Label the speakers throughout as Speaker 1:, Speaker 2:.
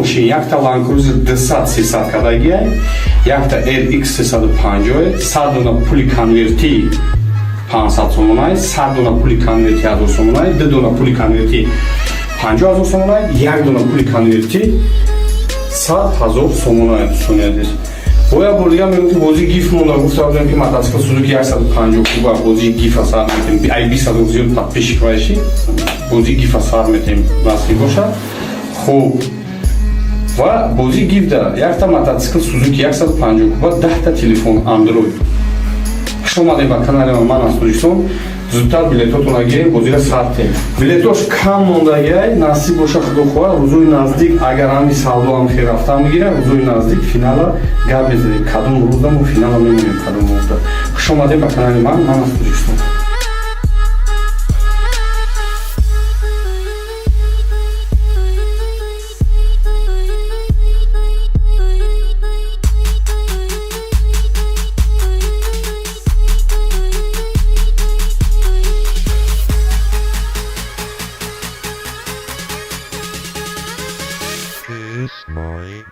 Speaker 1: Мошин якта Land Cruiser 200 300 кадагия, якта RX 350, 100 дона пули конверти 500 сомонай, 100 дона пули конверти 1000 сомонай, 2 дона пули конверти 50 000 сомонай, 1 дона пули конверти 100 000 сомонай, дӯстони азиз. Бо як бор дига мегӯм, ки бозии гиф монда. Гуфта будем, ки мотоцикл Сузуки 150 куба бозии гифа сар метем. Ай 20 000 зиёд подписчик вайши, бозии гифа сар метем, насиб бошад. Хуб, ва бозии гифда якта мотоцикл Сузуки 150 куба, 10-та телефон Android. Хуш омадем ба канали ман аз Тоҷикистон. Зудтар билетотона гирем, бозира сар тем. Билетош кам мондагиай, насиб боша, худо хоҳад, рӯзои наздик, агар ҳами савдо ҳам хел рафтан бигира, рӯзои наздик финала гап мезанем, кадом рӯзда мо финала мемонем, кадом рӯзда. Хуш омадем ба канали ман, ман аз Тоҷикистон.
Speaker 2: Kiss my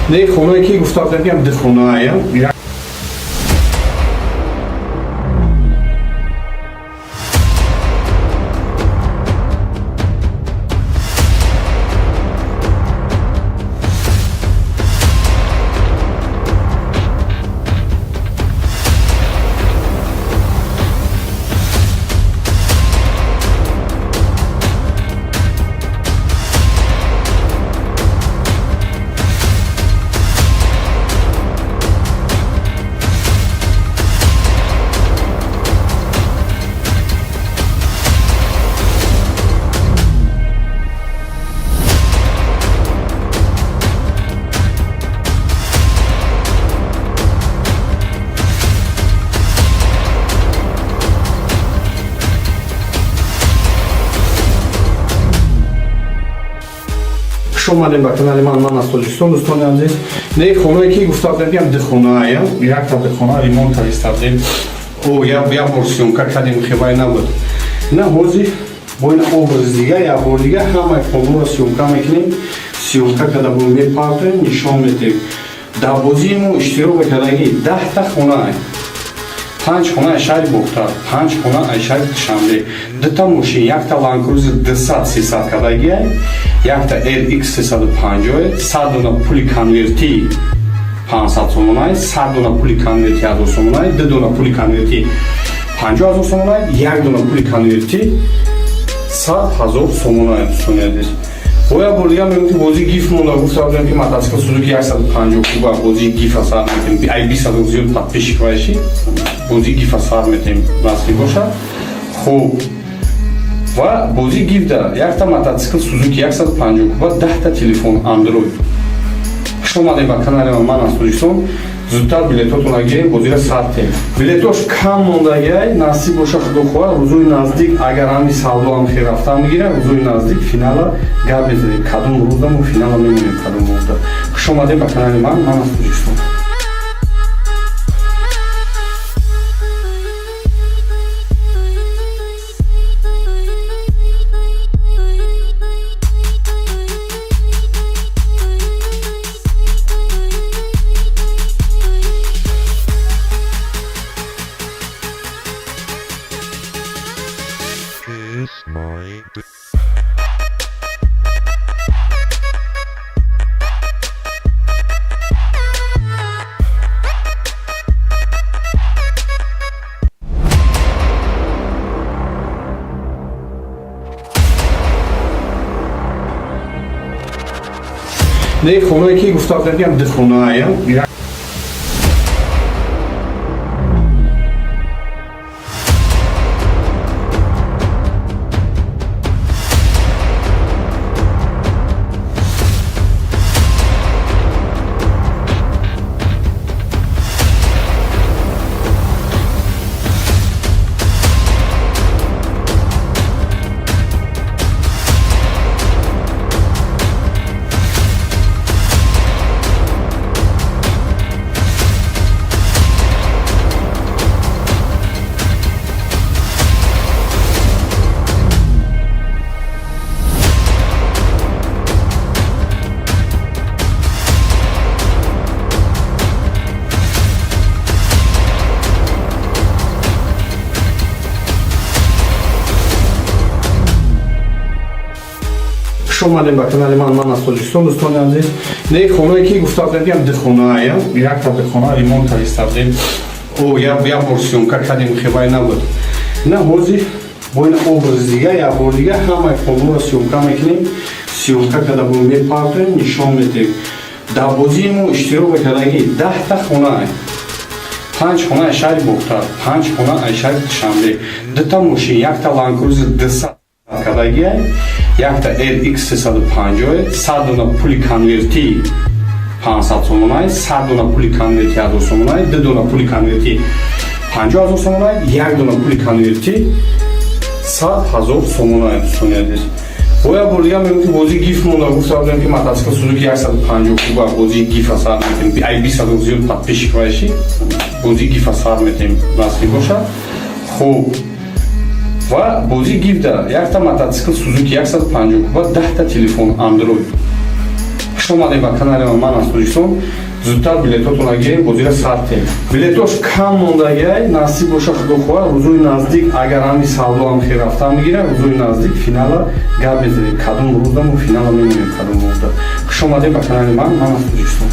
Speaker 1: Не, хонае ки гуфта будем, ки ду хонаая. Хуш омадем ба канали ман, ман аз Тоҷикистон, дӯстони азиз. Не, хонае ки гуфта будем, ки ду хонаая, якта ду хона ремонт кардем. О, як бор съёмка кардем, хебай набуд. На, ҳозир бо ин образ дига, як бор дига ҳамаи хонаро съёмка мекунем. Съёмка карда бо мепартоем, нишон медиҳем. Дар бозии мо иштирок мекардаги 10-та хонаа, панҷ хона аз шаҳри Бохтар, панҷ хона аз шаҳри Душанбе, дута мошин, якта Land Cruiser 200 300 кардагия, якта RX 350, 100 дона пули конверти 500 сомонай, 100 дона пули конверти 1000 сомонай, 2 дона пули конверти 50 000 сомонай, 1 дона пули конверти 100 000 сомонай, дӯстони азиз. Бо як бор дига мегӯм, ки бозии гиф монда. Гуфта будем, ки мотоцикл Сузуки 150 куба бозии гифа сар метем. Ай 20 000 зиёд подписчик вайши, бозии гифа сар метем, насиб бошад. Хуб, ва бозии гифда якта мотоцикл Сузуки 150 куба, 10-та телефон Android. Хуш омадем ба канали ман аз Тоҷикистон. Зудтар билетотона гирем, бозира сар тем. Билетош кам мондагиай, насиб боша, худо хоҳад, рӯзои наздик, агар ҳами савдо ҳам хел рафтан бигира, рӯзои наздик финала гап мезанем, кадом рӯзда мо финала мемонем, кадом рӯзда. Хуш омадем ба канали ман, ман аз Тоҷикистон.
Speaker 2: Kiss my
Speaker 1: Не, хонае ки гуфта будем, ки ду хонаая. Омадем ба канали ман, ман аз Тоҷикистон, дӯстони азиз. Не, хонае ки гуфта будем, ки ду хонаая, якта хона ремонт кариста будем. О, як бор съёмка кардем, хебай набуд. На ҳозир бо ин образ дига, як бор дига ҳамаи хонаро съёмка мекунем. Съёмка карда бо мепартоем, нишон медиҳем. Дар бозии мо иштирок мекардаги 10-та хонаа, панҷ хона аз шаҳри Бохтар, панҷ хона аз шаҳри Душанбе, дута мошин, якта Ланкрузер 200 кардагия, якта RX 350, 100 дона пули конверти 500 сомонай, 100 дона пули конверти 1000 сомонай, ду дона пули конверти 50 000 сомонай, як дона пули конверти 100 000 сомонай, дӯстони азиз. Бо як бор дига мегӯм, ки бозии гиф монда. Гуфта будем, ки мотоцикл Сузуки 150 куба бозии гифа сар метем. Ай 20 000 зиёд подписчик вайши, бозии гифа сар метем, насиб бошад. Хуб, ва бозии гифда якта мотоцикл Сузуки 150 куба, 10-та телефон Андроид. Хуш омадем ба канали ман, аз Тоҷикистон. Зудтар билетотона гирем, бозира сар тем. Билетош кам мондагиай, насиб боша, худо хоҳад, рӯзои наздик, агар ҳами савдо ҳам хел рафтан бигира, рӯзои наздик финала гап мезанем, кадом рӯзда мо финала мемонем, кадом рӯзда. Хуш омадем ба канали ман, ман аз Тоҷикистон.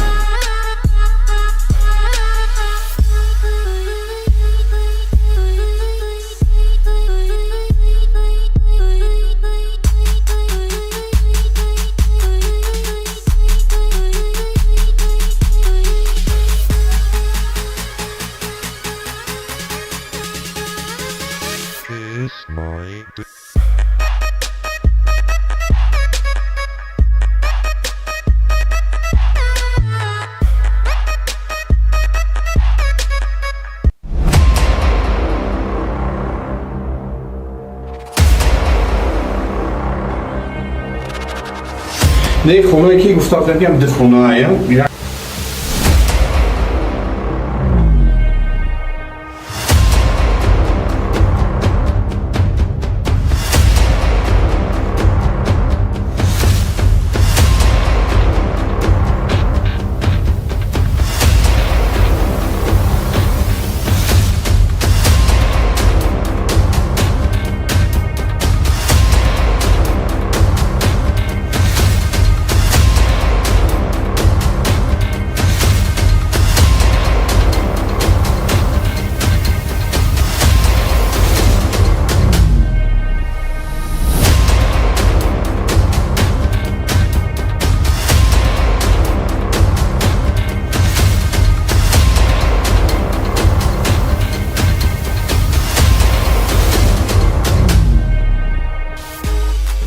Speaker 2: Kiss my
Speaker 1: Не, хонае ки гуфта будем, ки ду хонаая.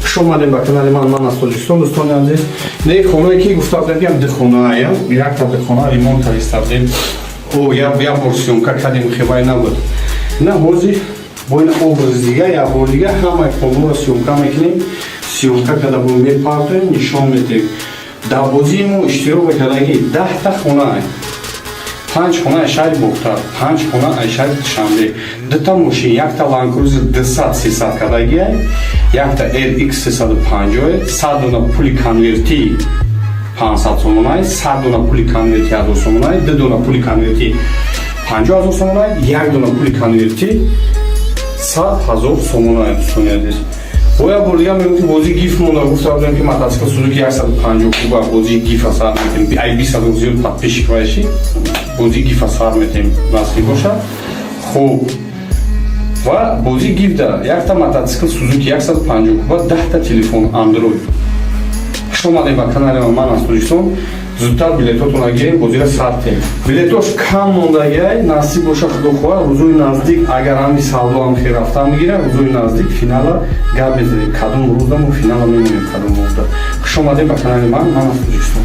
Speaker 1: Хуш омадем ба канали ман, ман аз Тоҷикистон, дӯстони азиз. Не, хонае ки гуфта будем, ки ду хонаая, якта хона ремонт кариста будем. О, як бор съёмка кардем, хебай набуд. На ҳозир бо ин образ дига, як бор дига ҳамаи хонаро съёмка мекунем. Съёмка карда бо мепартоем, нишон медиҳем. Дар бозии мо иштирок мекардаги 10-та хонаа, панҷ хона аз шаҳри Бохтар, панҷ хона аз шаҳри Душанбе, дута мошин, якта Ланкрузер 200 300 кардагия, якта RX 350, 100 дона пули конверти 500 сомонай, 100 дона пули конверти 1000 сомонай, ду дона пули конверти 50 000 сомонай, як дона пули конверти 100 000 сомонай, дӯстони азиз. Бо як бор дига мегӯм, ки бозии гиф монда. Гуфта будем, ки мотоцикл Сузуки 150 куба бозии гифа сар метем. Ай 20 000 зиёд подписчик вайши, бозии гифа сар метем, насиб бошад. Хуб, ва бозии гифда якта мотоцикл Сузуки 150 куба, 10-та телефон Андроид. Хуш омадем ба канали ман, аз Тоҷикистон. Зудтар билетотона гирем, бозира сар тем. Билетош кам мондагиай, насиб боша, худо хоҳад, рӯзои наздик, агар ҳами савдо ҳам хел рафтан бигира, рӯзои наздик финала гап мезанем, кадом рӯзда мо финала мемонем, кадом рӯзда. Хуш омадем ба канали ман, ман аз Тоҷикистон.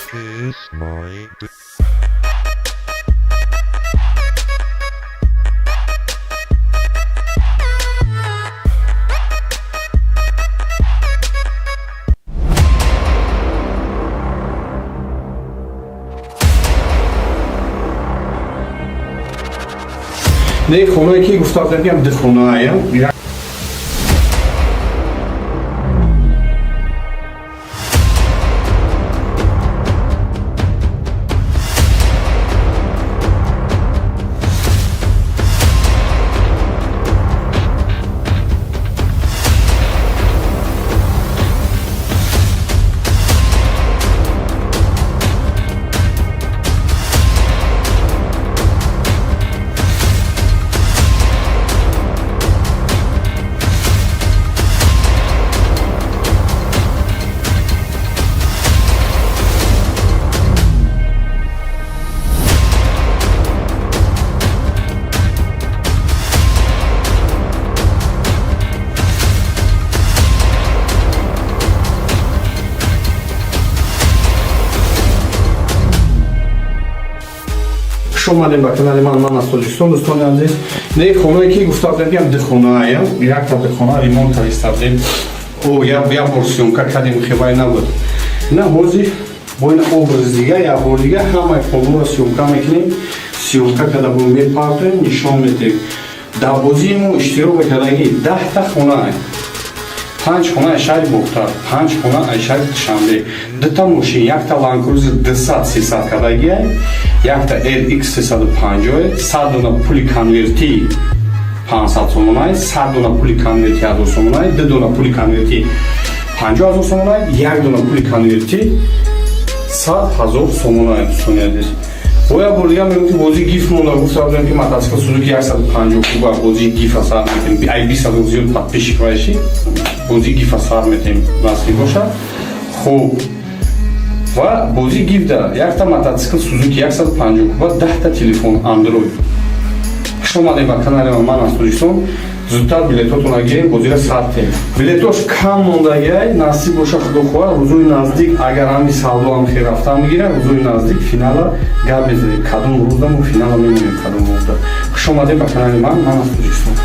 Speaker 2: Kiss my
Speaker 1: Не хонае ки гуфта будем, ки ду хонаая. Хуш омадем ба канали ман, ман аз Тоҷикистон, дӯстони азиз. Не хонае ки гуфта будем, ки ду хонаая, якта хона ремонт карда будем. О, як бор съёмка кардем, хебай набуд. На ҳозир бо ин образ дига, як бор дига ҳамаи хонаро съёмка мекунем. Съёмка карда бо мепартоем, нишон медиҳем. Дар бозии мо иштирок мекардаги 10-та хонаа, панҷ хона аз шаҳри Бохтар, панҷ хона аз шаҳри Душанбе, дута мошин, якта Ланкрузер 200 300 кардагия, якта RX 350, 100 дона пули конверти 500 сомонай, 100 дона пули конверти 1000 сомонай, ду дона пули конверти 50 000 сомонай, як дона пули конверти 100 000 сомонай, дӯстони азиз. Бо як бор дига мегӯм, ки бозии гифт монда. Гуфта будем, ки мотоцикл Сузуки 150 куба бозии гифа сар метем. Ай 20 000 зиёд подписчик вайши, бозии гифа сар метем, насиб бошад. Хуб, ва бозии гифта якта мотоцикл Сузуки 150 куба, 10-та телефон Андроид. Хуш омадем ба канали ман, аз Тоҷикистон. Зудтар билетотона гирем, бозира сар тем. Билетош кам мондагиай, насиб боша, худо хоҳад, рӯзои наздик, агар ҳами савдо ҳам хел рафтан бигирад, рӯзои наздик финала гап мезанем, кадом рӯзда мо финала мемонем, кадом рӯзда. Хуш омадем ба канали ман, ман аз Тоҷикистон.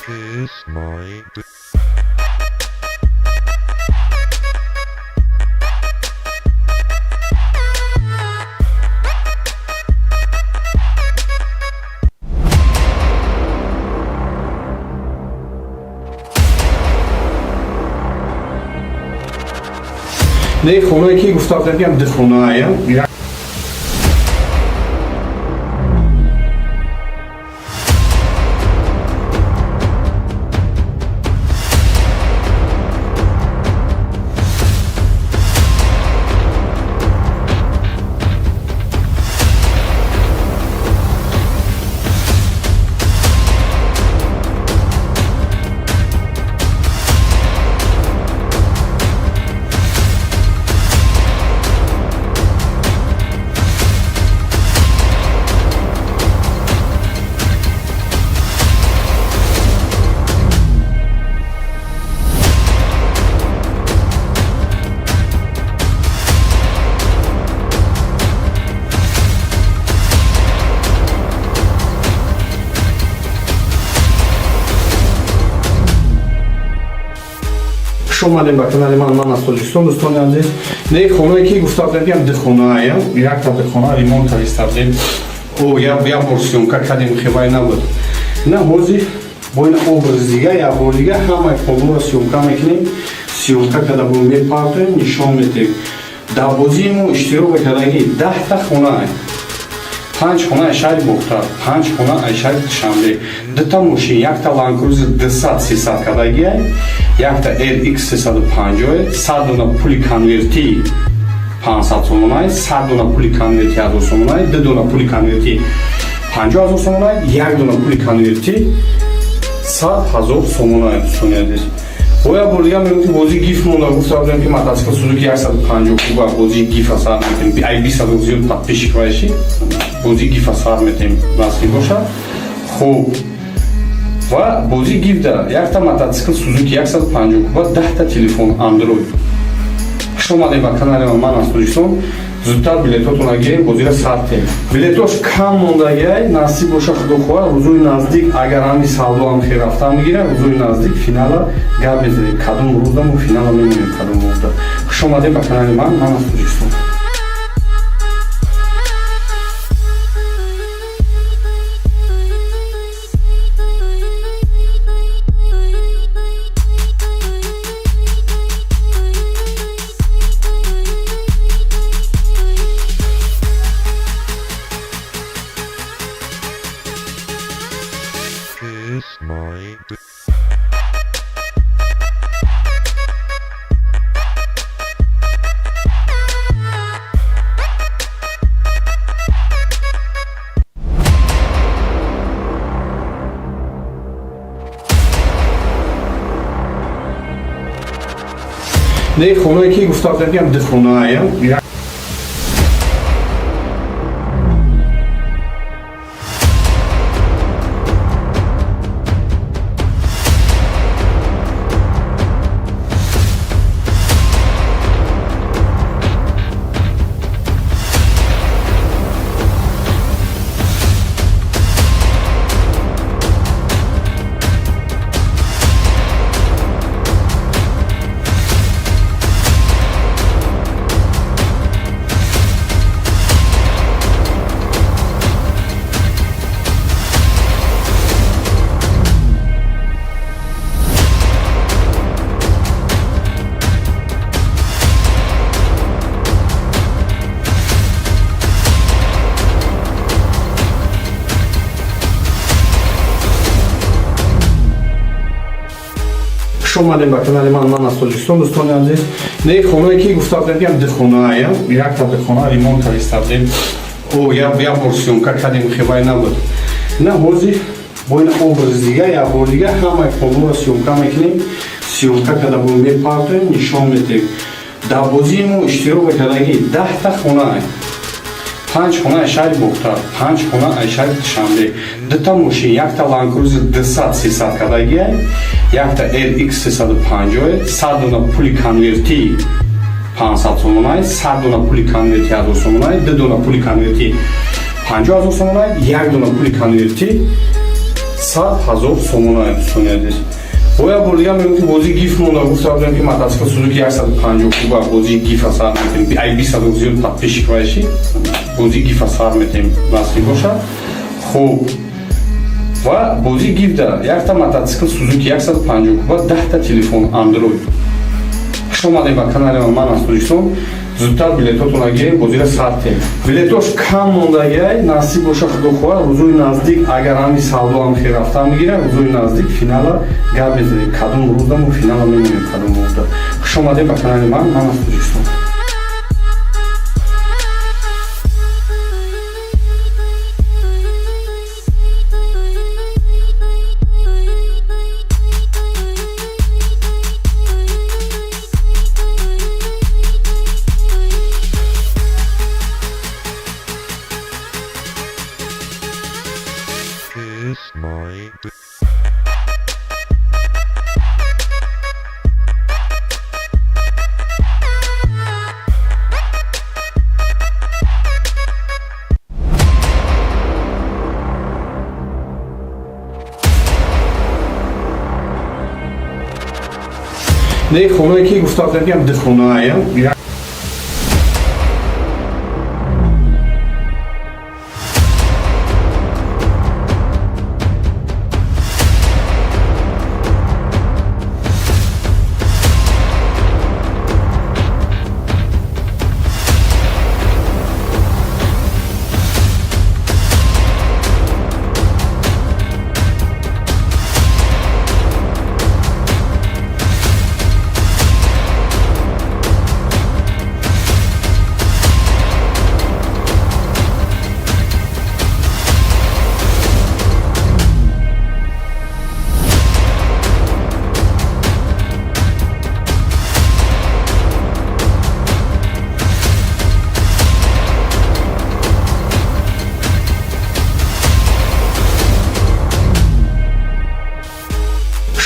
Speaker 2: Kiss my
Speaker 1: Не хонае ки гуфта будем, ки ду хонаая. Хуш омадем ба канали ман, ман аз Тоҷикистон, дӯстони азиз. Не хонае ки гуфта будем, ки ду хонаая, якта хона ремонт карда будем. О, як бор съёмка кардем, хебай набуд. На ҳозир бо ин образ дига, як бор дига ҳамаи хонаро съёмка мекунем. Съёмка карда бо мепартоем, нишон медиҳем. Дар бозии мо иштирок мекардаги 10-та хонаа, панҷ хона аз шаҳри Бохтар, панҷ хона аз шаҳри Душанбе, дута мошин, якта Ланкрузер 200 300 кардагия, якта RX 350, 100 дона пули конверти 500 сомонай, 100 дона пули конверти 1000 сомонай, ду дона пули конверти 50 000 сомонай, як дона пули конверти 100 000 сомонай, дӯстони азиз. Бо як бор дига мегӯм, ки бозии гифт монда. Гуфта будем, ки мотоцикл Сузуки 150 куба бозии гифа сар метем. Ай 20 000 зиёд подписчик вайши, бозии гифа сар метем, насиб бошад. Хуб, ва бозии гифта якта мотоцикл Сузуки 150 куба, 10-та телефон Андроид. Хуш Хуш омадем ба канали ман аз Тоҷикистон. Зудтар билетотонро гирем, бозира сар тем. Билетош кам мондагиай, насиб боша, худо хоҳад, рӯзои наздик, агар ҳами савдо ҳам хел рафтан бигира, рӯзои наздик финала гап мезанем. Кадом рӯзда мо финала мемонем, кадом рӯзда. Хуш омадем ба канали ман, ман аз Тоҷикистон.
Speaker 2: Kiss my
Speaker 1: Не, хонае ки гуфта будем, ки ду хонаая. Хуш омадем ба канали ман, ман аз Тоҷикистон, дӯстони азиз. Не, хонае ки гуфта будем, ки ду хонаая, якта хона ремонт карда будем. О, як бор съёмка кардем, хебай набуд. На ҳозир бо ин образ дига, як бор дига ҳамаи хонаро съёмка мекунем. Съёмка карда бо мепартоем, нишон медиҳем. Дар бозии мо иштирок мекардаги 10та хонаа. Панҷ хона аз шаҳри Бохтар, панҷ хона аз шаҳри Душанбе, дута мошин, якта Ланд Крузер 200 300 кардагиай, якта RX 350, 100 дона пули конвертӣ 500 сомонай, 100 дона пули конверти 1000 сомонай, ду дона пули конверти 50 000 сомонай, як дона пули конверти 100 000 сомонай, дӯстони азиз. Бо як бор дига мегӯм, ки бозии гиф монда. Гуфта будем, ки мотоцикл Сузуки 150 куба бозии гифа сар метем. Ай 20 000 зиёд подписчик вайши, бозии гифа сар метем, насиб бошад. Хуб, ва бозии гифда якта мотоцикл Сузуки 150 куба, 10та телефон Андроид. Хуш омадем ба канали ман аз Тоҷикистон. Зудтар билетотонро гирем, бозира сар тем. Билетош кам мондагиай, насиб боша, худо хоҳад, рӯзои наздик, агар ҳами савдо ҳам хел рафтан бигира, рӯзои наздик финала гап мезанем. Кадом рӯзда мо финала мемонем, кадом рӯзда. Хуш омадем ба канали ман, ман аз Тоҷикистон.
Speaker 2: Kiss my
Speaker 1: Не, хонае ки гуфта будем, ки ду хонаая.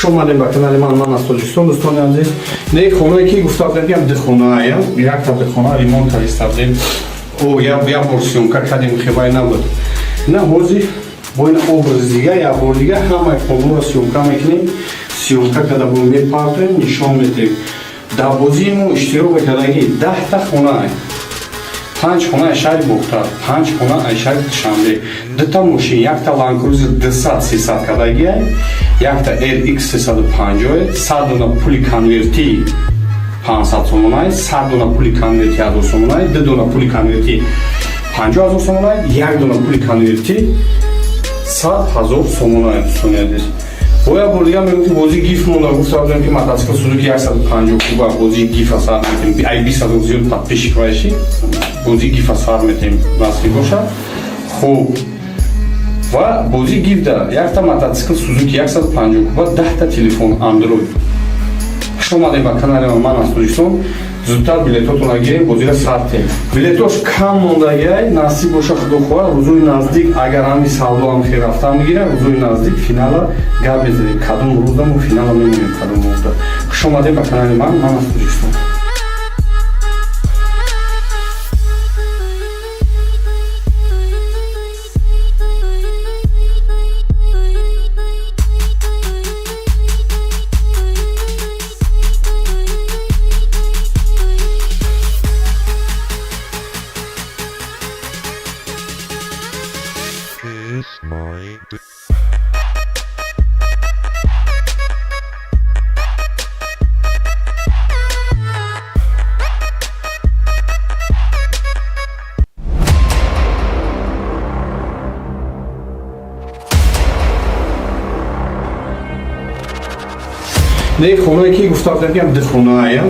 Speaker 1: Хуш омадем ба канали ман, ман аз Тоҷикистон, дӯстони азиз. Не, хонае ки гуфта будем, ки ду хонаая, якта хона ремонт карда будем. О, як бор съёмка кардем, хебай набуд. На ҳозир бо ин образ дига, як бор дига ҳамаи хонаро съёмка мекунем. Съёмка карда бо мепартоем, нишон медиҳем. Дар бозии мо иштирок мекардаги 10-та хона: панҷ хона аз шаҳри Бохтар, панҷ хона аз шаҳри Душанбе, дута мошин, якта Ланкрузер 200 300 кардагия, якта RX 350, 100 дона пули конвертӣ 500 сомонай, 100 дона пули конверти 1000 сомонай, ду дона пули конверти 50 000 сомонай, як дона пули конверти 100 000 сомонай, дӯстони азиз. Бо як бор дига мегӯм, ки бозии гиф монда. Гуфта будем, ки мотоцикл Сузуки 150 куба бозии гифа сар метем. Ай 20 000 зиёд подписчик вайши, бозии гифа сар метем, насиб бошад. Хуб, ва бозии гифда якта мотоцикл Сузуки 150 куба, 10-та телефон Андроид. Хуш омадем ба канали ман, аз Тоҷикистон. Зудтар билетотона гирем, бозира сар тем. Билетош кам мондагиай, насиб боша, худо хоҳад, рӯзои наздик, агар ҳами савдо ҳам хел рафтан бигира, рӯзои наздик финала гап мезанем, кадом рӯзда мо финала мемонем, кадом рӯзда. Хуш омадем ба канали ман, ман аз Тоҷикистон.
Speaker 2: Kiss my dick.
Speaker 1: Не, хонае ки гуфта будем, ки ду хонаая.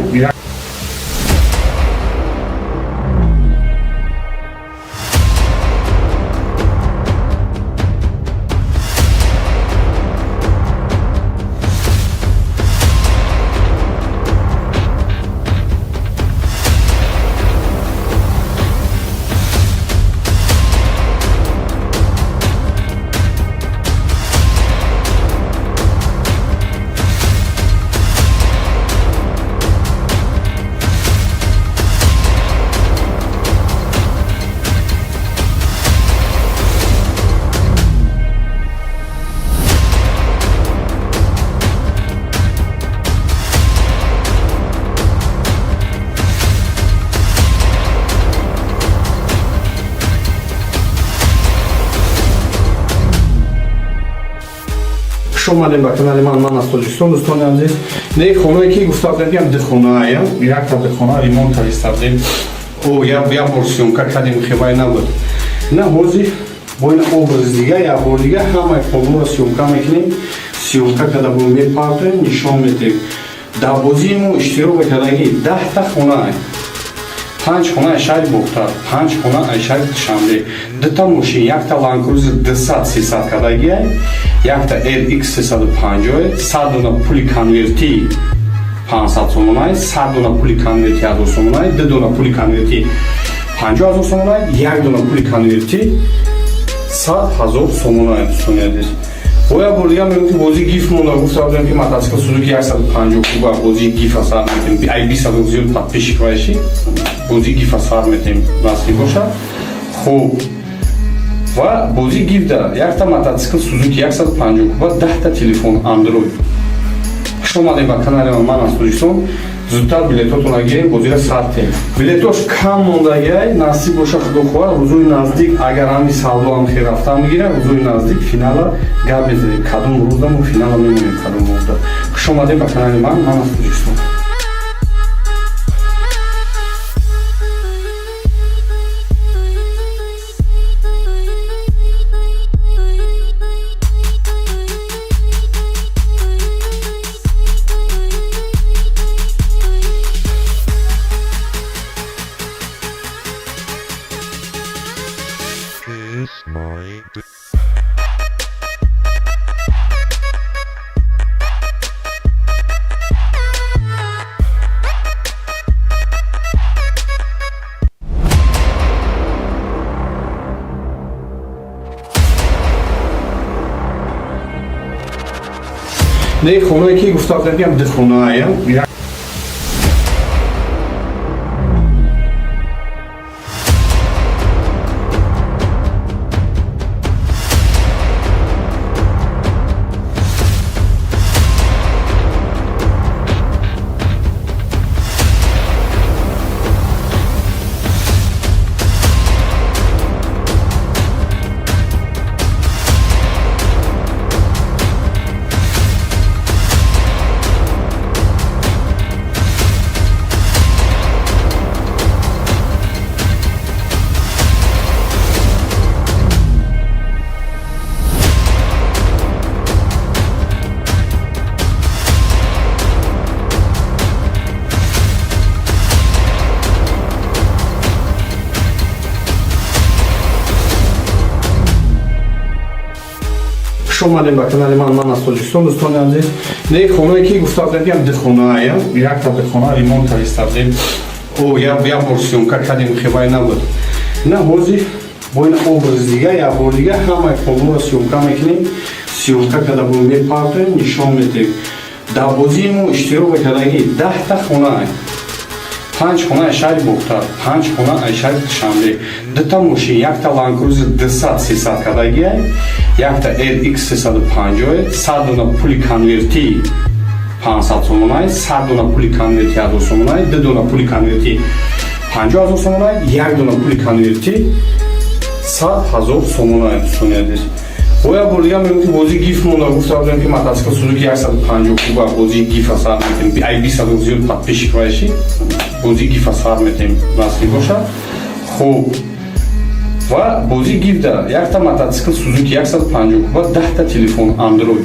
Speaker 1: Хуш омадем ба канали ман, ман аз Тоҷикистон, дӯстони азиз. Не, хонае ки гуфта будем, ки ду хонаая, якта хона ремонт карда будем. О, як бор съёмка кардем, хебай набуд. На ҳозир бо ин образ дига, як бор дига ҳамаи хонаро съёмка мекунем. Съёмка карда бо мепартоем, нишон медиҳем. Дар бозии мо иштирок мекардаги 10-та хона: панҷ хона аз шаҳри Бохтар, панҷ хона аз шаҳри Душанбе, дута мошин, якта Ланкрузер 200 300 кардагия, якта RX 350, 100 дона пули конверти 500 сомонай, 100 дона пули конверти 1000 сомонай, ду дона пули конверти 50 000 сомонай, як дона пули конверти 100 000 сомонай, дӯстони азиз. Бо як бор дига мегӯм, ки бозии гиф монда. Гуфта будем, ки мотоцикл Сузуки 150 куба бозии гифа сар метем. Ай 20 000 зиёд подписчик вайши, бозии гифа сар метем, насиб бошад. Хуб, ва бозии гифда якта мотоцикл Сузуки 150 куба, 10-та телефон Андроид. Хуш омадем ба канали ман, аз Тоҷикистон. Зудтар билетотона гирем, бозира сар тем. Билетош кам мондагиай, насиб боша, худо хоҳад, рӯзои наздик, агар ҳами савдо ҳам хел рафтан бигира, рӯзои наздик финала гап мезанем, кадом рӯзда мо финала мемонем, кадом рӯзда. Хуш омадем ба канали ман, ман аз Тоҷикистон.
Speaker 2: Kiss my dick.
Speaker 1: Не хонае ки гуфта будем, ки ду хонаая. Хуш омадем ба канали ман, ман аз Тоҷикистон, дӯстони азиз. Не хонае ки гуфта будем, ки ду хонаая, якта хона ремонт карда будем. О, як бор съёмка кардем, хебай набуд. На ҳозир бо ин образ дига, як бор дига ҳамаи хонаро съёмка мекунем. Съёмка карда бо мепартоем, нишон медиҳем. Дар бозии мо иштирок мекардаги 10-та хонаа. Панҷ хона аз шаҳри Бохтар, панҷ хона аз шаҳри Душанбе, дута мошин, якта Ланд Крузер 200 300 кардагиай, якта RX 350, 100 дона пули конверти 500 сомонай, 100 дона пули конверти 1000 сомонай, ду дона пули конверти 50 000 сомонай, як дона пули конверти 100 000 сомонай, дӯстони азиз. Бо як бор дига мегӯм, ки бозии гифт монда. Гуфта будем, ки мотоцикл Сузуки 150 куба бозии гифа сар метем. Ай 20 000 зиёд подписчик вайши, бозии гифа сар метем, насиб бошад. Хуб, ва бозии гифта якта мотоцикл Сузуки 150 куба, 10-та телефон Android.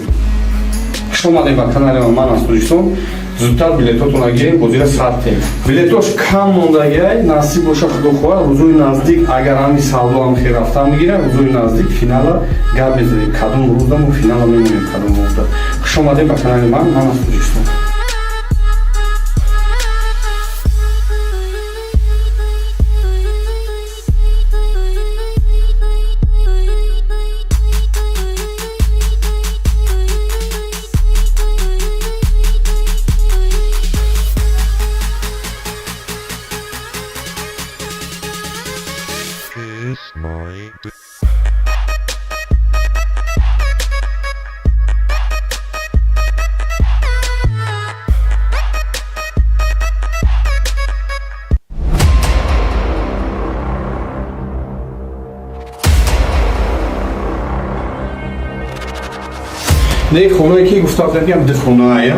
Speaker 1: Хуш омадем ба канали ман, аз Тоҷикистон. Зудтар билетотонро гирем, бозира сар тем. Билетош кам мондагиай, насиб боша, худо хоҳад, рӯзои наздик, агар ҳами савдо ҳам хел рафтан бигирад, рӯзои наздик финала гап мезанем, кадом рӯзда мо финала мемонем, кадом рӯзда. Хуш омадем ба канали ман, ман аз Тоҷикистон.
Speaker 2: Kiss my dick.
Speaker 1: Не хонае ки гуфта будем, ки ду хонаая.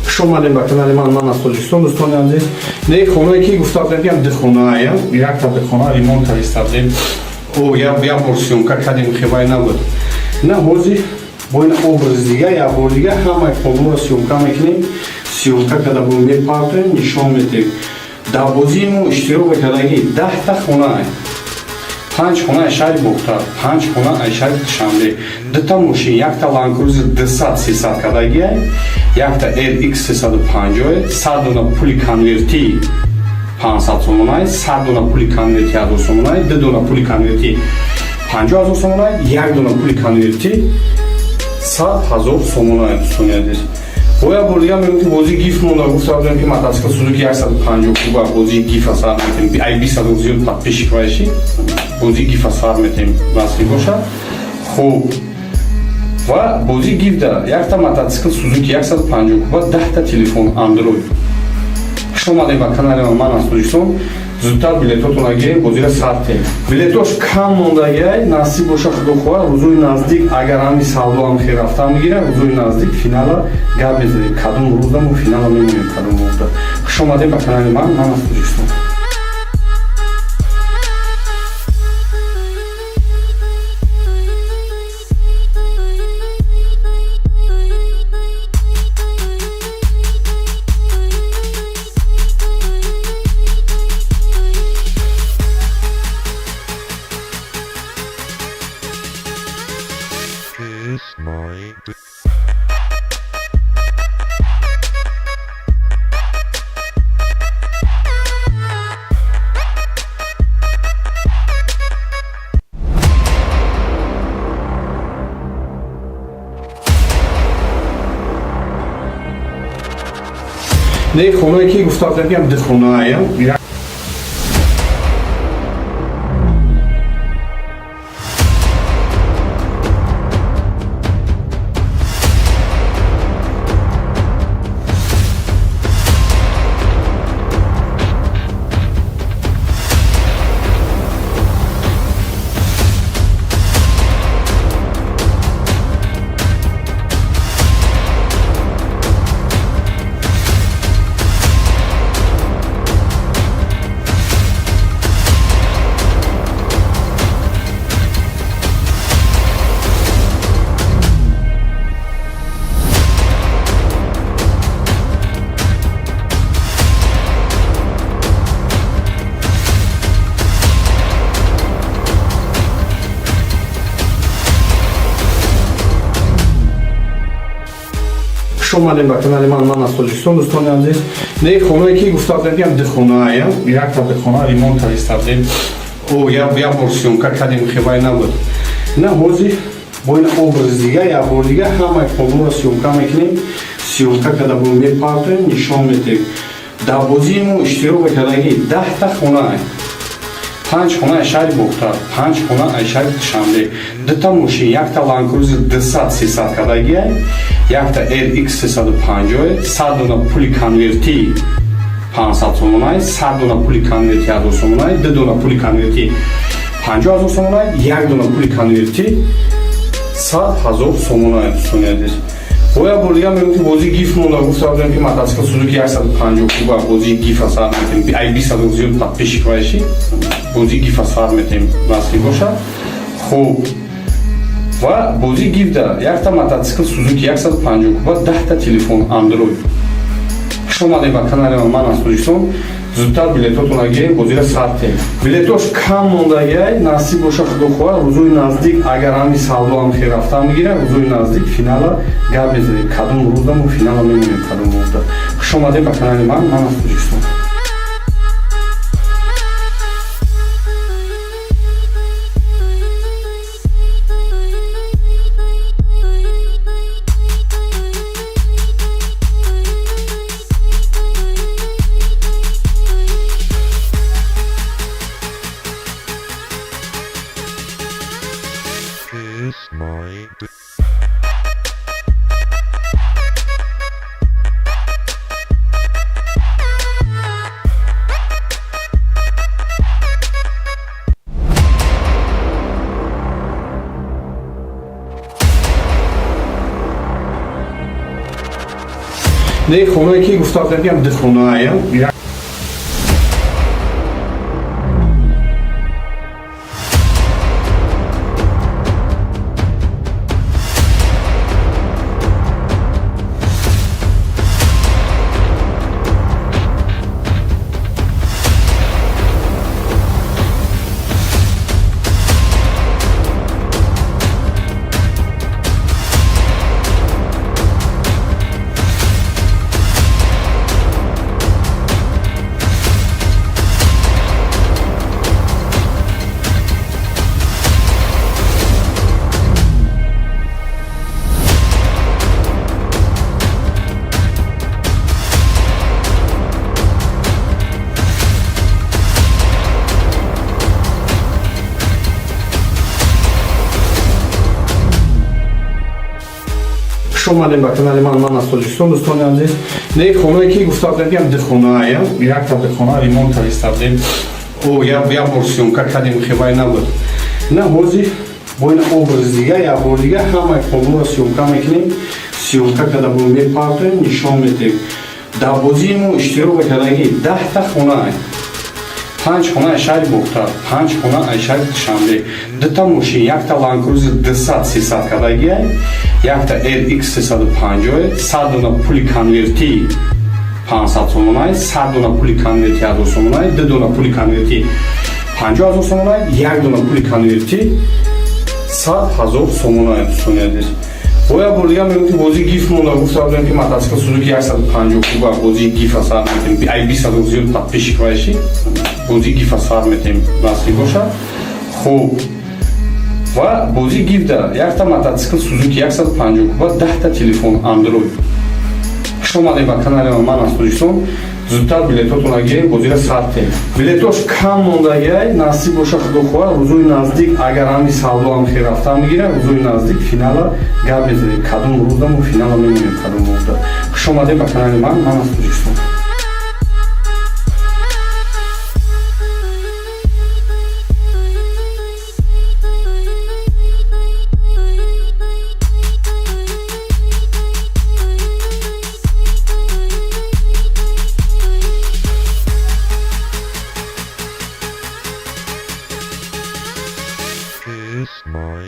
Speaker 1: Хуш омадем ба канали ман, ман аз Тоҷикистон, дӯстони азиз. Не хонае ки гуфта будем, ки ду хонаая, якта хона ремонт карда будем. О, як бор съёмка кардем, хебай набуд. На ҳозир бо ин образ дига, як бор дига ҳамаи хонаро съёмка мекунем. Съёмка карда бо мепартоем, нишон медиҳем. Дар бозии мо иштирок мекардаги 10-та хонаа. Панҷ хона аз шаҳри Бохтар, панҷ хона аз шаҳри Душанбе, дута мошин, якта Ланд Крузер 200 300 кардагиай, якта RX 350, 100 дона пули конверти 500 сомонай, 100 дона пули конверти 1000 сомонай, ду дона пули конверти 50 000 сомонай, як дона пули конверти 100 000 сомонай, дӯстони азиз. Бо як бор дига мегӯм, ки бозии гифт монда. Гуфта будем, ки мотоцикл Сузуки 150 куба бозии гифа сар метем. Ай 20 000 зиёд подписчик вайши, бозии гифа сар метем, насиб бошад. Хуб, ва бозии гифта якта мотоцикл Сузуки 150 куба, 10-та телефон Android. Хуш Хуш омадем ба канали ман аз Тоҷикистон. Зудтар билетотонро гирем, бозира сар тем. Билетош кам мондагиай, насиб боша, худо хоҳад, рӯзои наздик, агар ҳами савдо ҳам хел рафтан бигирад, рӯзои наздик финала гап мезанем. Кадом рӯзда мо финала мемонем, кадом рӯзда. Хуш омадем ба канали ман, ман аз Тоҷикистон.
Speaker 2: Kiss my dick.
Speaker 1: Не, хонае ки гуфта будем, ки ҳам ду хонаая. Хуш омадем ба канали ман, ман аз Тоҷикистон, дӯстони азиз. Не, хонае ки гуфта будем, ки ҳам ду хонаая, якта хона ремонт карда будем. О, як бор съёмка кардем, хебай набуд. На, ҳозир бо ин образ дига, як бор дига ҳамаи хонаро съёмка мекунем. Съёмка карда бо мепартоем, нишон медиҳем. Дар бозии мо иштирок мекардаги 10-та хона, панҷ хона аз шаҳри Бохтар, панҷ хона аз шаҳри Душанбе, дута мошин, якта Ланкрузер 200 300 кардагиай, якта RX 350, 100 дона пули конверти 500 сомонай, 100 дона пули конверти 1000 сомонай, ду дона пули конверти 50 000 сомонай, як дона пули конверти 100 000 сомонай, дӯстони азиз. Бо як бор дига мегӯм, ки бозии гиф монда. Гуфта будем, ки мотоцикл Сузуки 150 куба бозии гифа сар метем. Ай 20 000 зиёд подписчик вайши, бозии гифа сар метем, насиб бошад. Хуб, ва бозии гифда якта мотоцикл Сузуки 150 куба, 10-та телефон Андроид. Хуш омадем ба канали ман аз Тоҷикистон. Зудтар билетотонро гирем, бозира сар тем. Билетош кам мондагиай, насиб боша, худо хоҳад, рӯзои наздик, агар ҳами савдо ҳам хел рафтан бигирад, рӯзои наздик финала гап мезанем. Кадом рӯзда мо финала мемонем, кадом рӯзда. Хуш омадем ба канали ман, ман аз Тоҷикистон.
Speaker 2: Kiss my dick.
Speaker 1: Не, хонае ки гуфта будем, ки ҳам ду хонаая. Хуш омадем ба канали ман, ман аз Тоҷикистон, дӯстони азиз. Не, хонае ки гуфта будем, ки ду хонаая, якта хона ремонт карда будем. О, як бор съёмка кардем, хебай набуд. На ҳозир бо ин образ дига, як бор дига ҳамаи хонаро съёмка мекунем. Съёмка карда бо мепартоем, нишон медиҳем. Дар бозии мо иштирок мекардаги 10-та хона, панҷ хона аз шаҳри Бохтар, панҷ хона аз шаҳри Душанбе, дута мошин, якта Ланкрузи 200 300 кардагия, якта RX 350, 100 дона пули конверти 500 сомонай, 100 дона пули конверти 1000 сомонай, ду дона пули конверти 50 000 сомонай, як дона пули конверти 100 000 сомонай, дӯстони азиз. Бо як бор дига мегӯм, ки бозии гифт монда. Гуфта будем, ки мотоцикл Сузуки 150 куба бозии гифа сар метем. Ай 20 000 зиёд подписчик вайши, бозии гифа сар метем, насиб бошад. Хуб, ва бозии гифта якта мотоцикл Сузуки 150 куба, 10-та телефон Андроид. Хуш омадем ба канали ман, аз Тоҷикистон. Зудтар билетотона гирем, бозира сар тем. Билетош кам мондагиай, насиб боша, худо хоҳад, рӯзои наздик, агар ҳами савдо ҳам хел рафтан бигира, рӯзои наздик финала гап мезанем, кадом рӯзда мо финала мемонем, кадом рӯзда. Хуш омадем ба канали ман, ман аз Тоҷикистон.
Speaker 2: Kiss my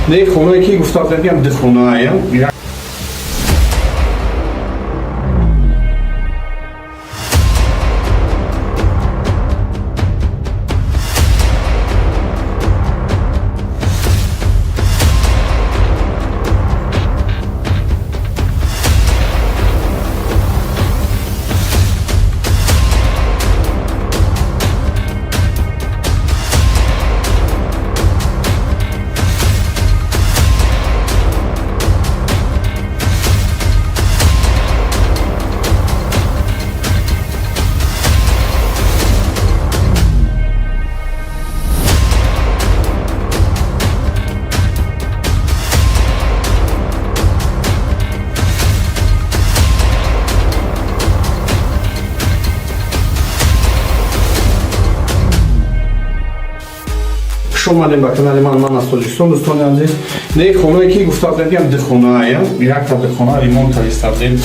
Speaker 1: Не, хонае ки гуфта будем, ки ду хонаая, Хуш омадем ба канали ман, ман аз Тоҷикистон, дӯстони азиз. Не, хонае ки гуфта будем, ки ду хонаая, якта хона ремонт карда будем.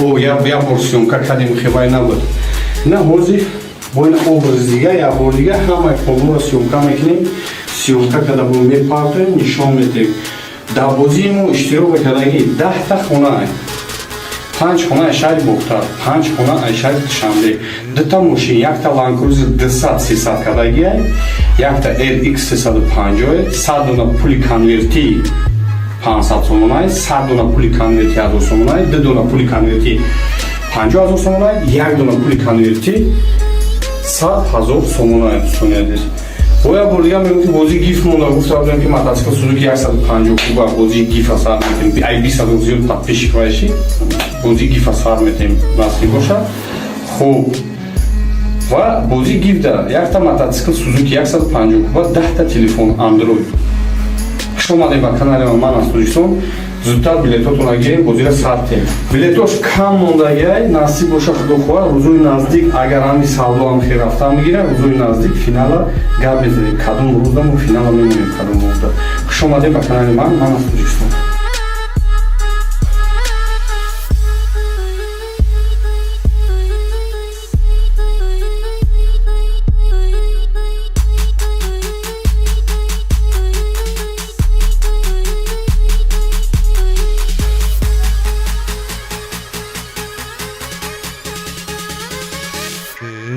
Speaker 1: О, як бор съёмка кардем, хебай набуд. На ҳозир бо ин образ дига, як бор дига ҳамаи хонаро съёмка мекунем. Съёмка карда бо мепартоем, нишон медиҳем. Дар бозии мо иштирок мекардаги 10-та хона, панҷ хона аз шаҳри Бохтар, панҷ хона аз шаҳри Душанбе, дута мошин, якта Ланкрузи 200 300 кардагия, якта RX 350, 100 дона пули конверти 500 сомонай, 100 дона пули конверти 1000 сомонай, ду дона пули конверти 50 000 сомонай, як дона пули конверти 100 000 сомонай, дӯстони азиз. Бо як бор дига мегӯм, ки бозии гифт монда. Гуфта будем, ки мотоцикл Сузуки 150 куба бозии гифа сар метем. Ай 20 000 зиёд подписчик вайши, бозии гифа сар метем, насиб бошад. Хуб, ва бозии гифта якта мотоцикл Сузуки 150 куба, 10-та телефон Андроид. Хуш омадем ба канали ман, аз Тоҷикистон. Зудтар билетотона гирем, бозира сар тем. Билетош кам мондагиай, насиб боша, худо хоҳад, рӯзои наздик, агар ҳами савдо ҳам хел рафтан бигира, рӯзои наздик финала гап мезанем, кадом рӯзда мо финала мемонем, кадом рӯзда. Хуш омадем ба канали ман, ман аз Тоҷикистон.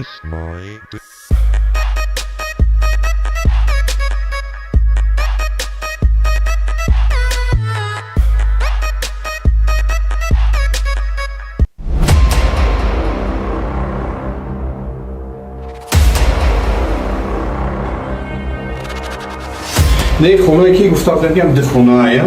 Speaker 2: Kiss my
Speaker 1: Не хонае ки гуфта будем, ки ду хонаая.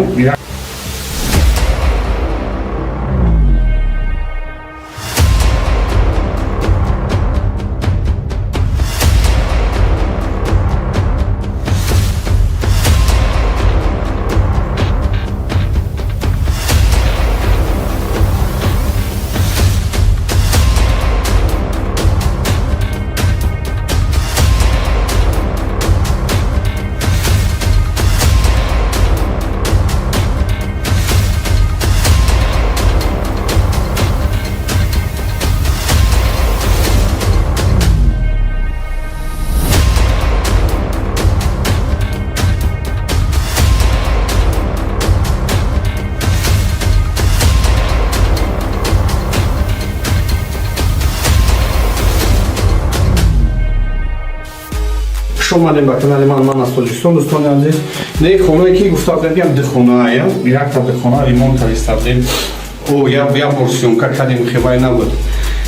Speaker 1: Хуш омадем ба канали ман, ман аз Тоҷикистон, дӯстони азиз. Не хонае ки гуфта будем, ки ду хонаая, якта хона ремонт карда будем. О, як бор съёмка кардем, хебай набуд.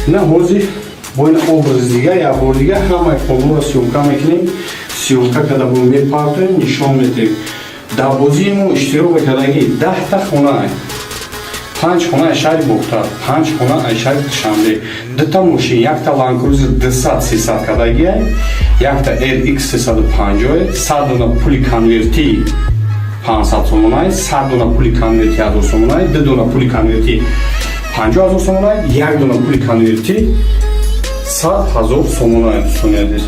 Speaker 1: На ҳозир бо ин образ дига, як бор дига ҳамаи хонаро съёмка мекунем. Съёмка карда бо мепартоем, нишон медиҳем. Дар бозии мо иштирок мекардаги 10та хонаа. Панҷ хона аз шаҳри Бохтар, панҷ хона аз шаҳри Душанбе, дута мошин, якта Ланд Крузер 200 300 кардагиай, якта RX 350, 100 дона пули конверти 500 сомонай, 100 дона пули конверти 1000 сомонай, ду дона пули конверти 50 000 сомонай, як дона пули конверти 100 000 сомонай, дӯстони азиз.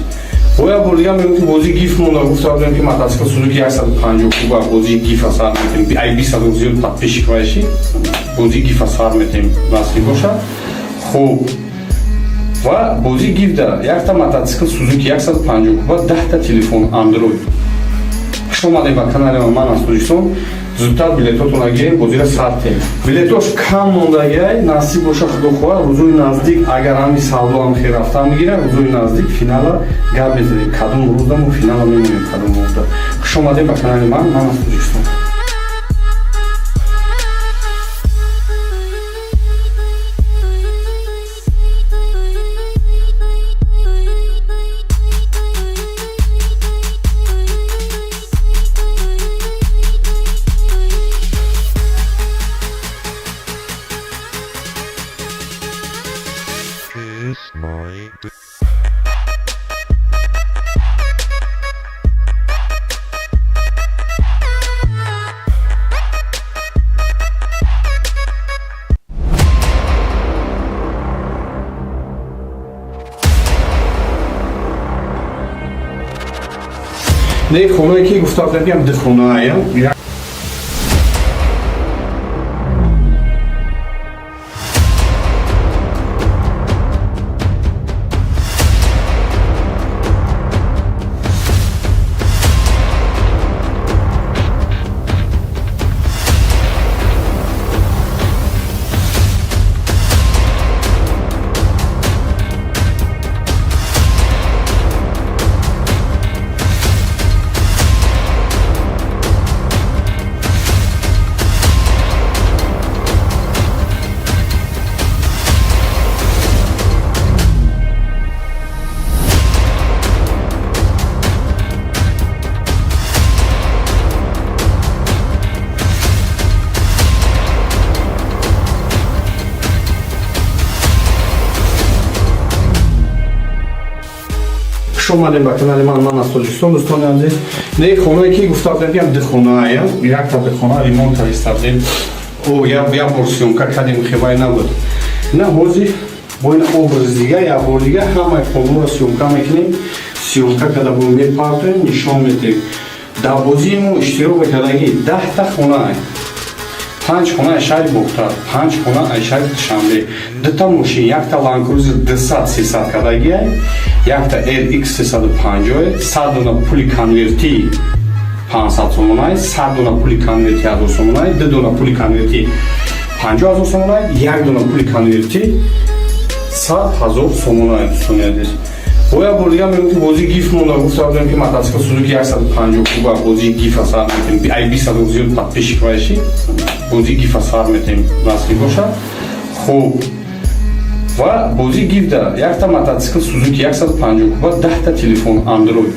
Speaker 1: Бо як бор дига мегӯм, ки бозии гиф монда. Гуфта будем, ки мотоцикл Сузуки 150 куба бозии гифа сар метем. Ай 20 000 зиёд подписчик вайши, бозии гифа сар метем, насиб бошад. Хуб, ва бозии гифда якта мотоцикл Сузуки 150 куба, 10та телефон Андроид. Хуш омадем ба канали ман, аз Тоҷикистон. Зудтар билетотонро гирем, бозиро сар тем. Билетош кам мондагиай, насиб боша, худо хоҳад, рӯзои наздик, агар ҳами савдо ҳам хел рафта мегирад, рӯзои наздик финала гап мезанем, кадом рӯзда мо финала мемонем, кадом рӯзда. Хуш омадем ба канали ман, ман аз Тоҷикистон.
Speaker 2: Kiss my
Speaker 1: Не хонае ки гуфта будем, ки ду хонаая. Хуш омадем ба канали ман, ман аз Тоҷикистон, дӯстони азиз. Не хонае ки гуфта будем, ки ду хонаая, якта хона ремонт карда будем. О, як бор съёмка кардем, хебай набуд. На ҳозир бо ин образ дига, як бор дига ҳамаи хонаро съёмка мекунем. Съёмка карда бо мепартоем, нишон медиҳем. Дар бозии мо иштирок мекардаги 10та хонаа. Панҷ хона аз шаҳри Бохтар, панҷ хона аз шаҳри Душанбе, дута мошин, якта Ланд Крузер 200 300 кардагиай, якта RX 350, 100 дона пули конверти 500 сомонай, 100 дона пули конверти 1000 сомонай, ду дона пули конверти 50 000 сомонай, як дона пули конверти 100 000 сомонай, дӯстони азиз. Бо як бор дига мегӯм, ки бозии гиф монда. Гуфта будем, ки мотоцикл Сузуки 150 куба бозии гифа сар метем. Ай 20 000 зиёд подписчик вайши, бозии гифа сар метем, насиб бошад. Хуб, ва бозии гифда якта мотоцикл Сузуки 150 куба, 10та телефон Андроид.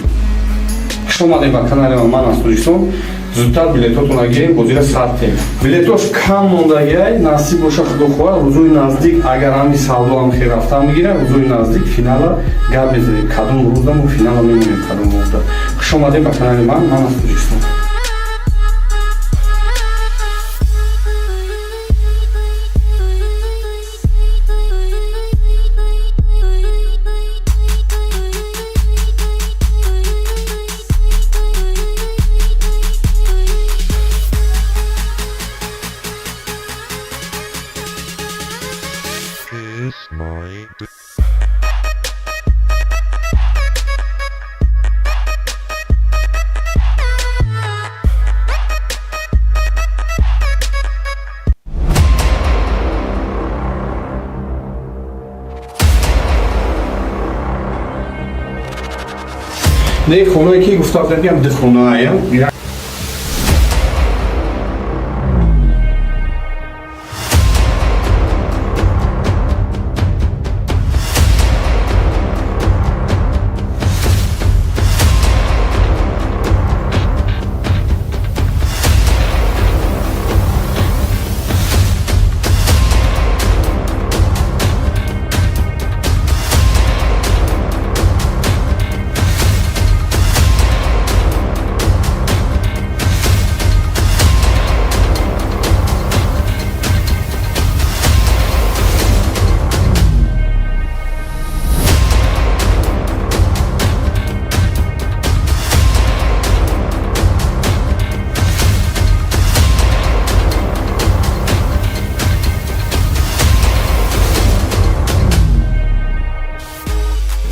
Speaker 1: Хуш Хуш омадем ба канали ман аз Тоҷикистон. Зудтар билетотонро гирем, бозира сар тем. Билетош кам мондагиай, насиб боша, худо хоҳад, рӯзои наздик, агар ҳами савдо ҳам хел рафтан бигирад, рӯзои наздик финала гап мезанем. Кадом рӯза мо финала мемонем, кадом рӯза. Хуш омадем ба канали ман, ман аз Тоҷикистон.
Speaker 2: Kiss my
Speaker 1: Не, хонае ки гуфта будем, ки ҳам ду хонаая.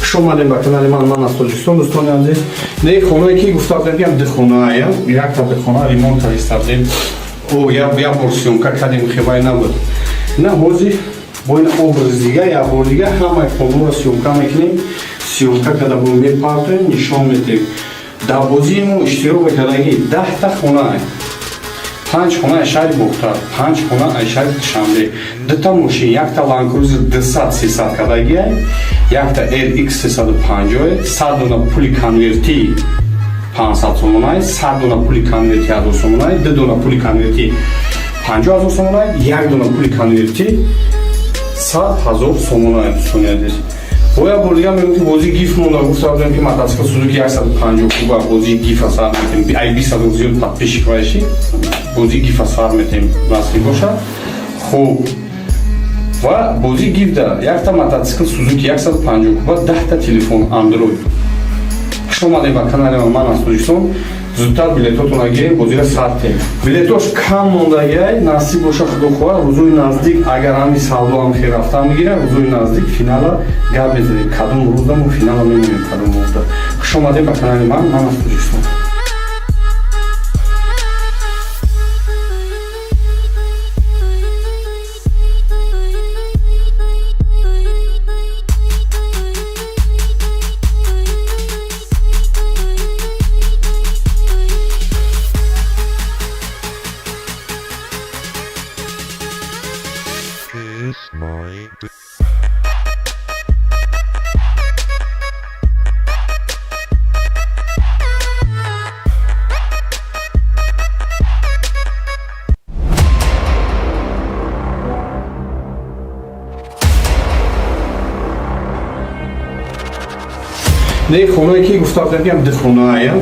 Speaker 1: Хуш омадем ба канали ман, ман аз Тоҷикистон, дӯстони азиз. Не, хонае ки гуфта будем, ки ҳам ду хонаая, якта ду хона ремонт карда будем. О, як бор съёмка кардем, хебай набуд. На, ҳозир бо ин образ дига, як бор дига ҳамаи хонаро съёмка мекунем. Съёмка карда бо мепартоем, нишон медиҳем. Дар бозии мо иштирок мекардагӣ 10-та хонаа. Панҷ хона аз шаҳри Бохтар, панҷ хона аз шаҳри Душанбе, дута мошин, якта Ланд Крузер 200 300 кардагиай, якта RX 350, 100 дона пули конверти 500 сомонай, 100 дона пули конверти 1000 сомонай, ду дона пули конверти 50 000 сомонай, як дона пули конверти 100 000 сомонай, дӯстони азиз. Бо як бор дига мегӯм, ки бозии гиф монда. Гуфта будем, ки мотоцикл Сузуки 150 куба бозии гифа сар метем. Ай 20 000 зиёд подписчик вайши, бозии гифа сар метем, насиб бошад. Хуб, ва бозии гифда якта мотоцикл Сузуки 150 куба, 10-та телефон Андроид. Хуш омадем ба канали ман аз Тоҷикистон. Зудтар билетотонро гирем, бозира сар тем. Билетош кам мондагиай, насиб боша, худо хоҳад, рӯзои наздик, агар ҳами савдо ҳам хел рафтан бигирад, рӯзои наздик финала гап мезанем. Кадом рӯза мо финала мемонем, кадом рӯза. Хуш омадем ба канали ман, ман аз Тоҷикистон.
Speaker 2: Kiss my
Speaker 1: Не, хонае ки гуфта будем, ки ҳам ду хонаая.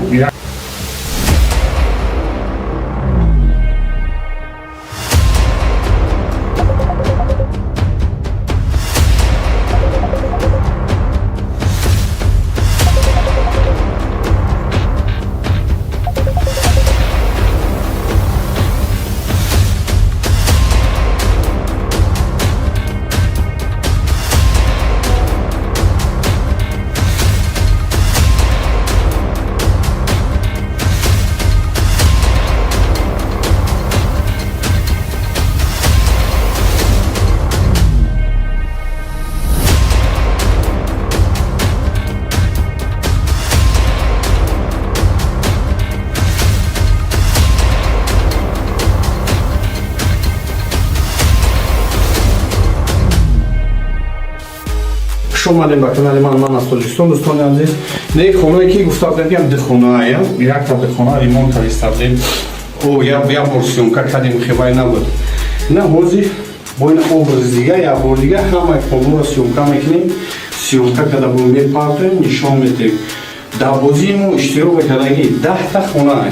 Speaker 1: Хуш омадем ба канали ман, ман аз Тоҷикистон, дӯстони азиз. Не, хонае ки гуфта будем, ки ду хонаая, якта хона ремонт карда будем. О, як бор съёмка кардем, хебай набуд. На ҳозир бо ин образ дига, як бор дига ҳамаи хонаро съёмка мекунем. Съёмка карда бо мепартоем, нишон медиҳем. Дар бозии мо иштирок мекардаги 10-та хонаа,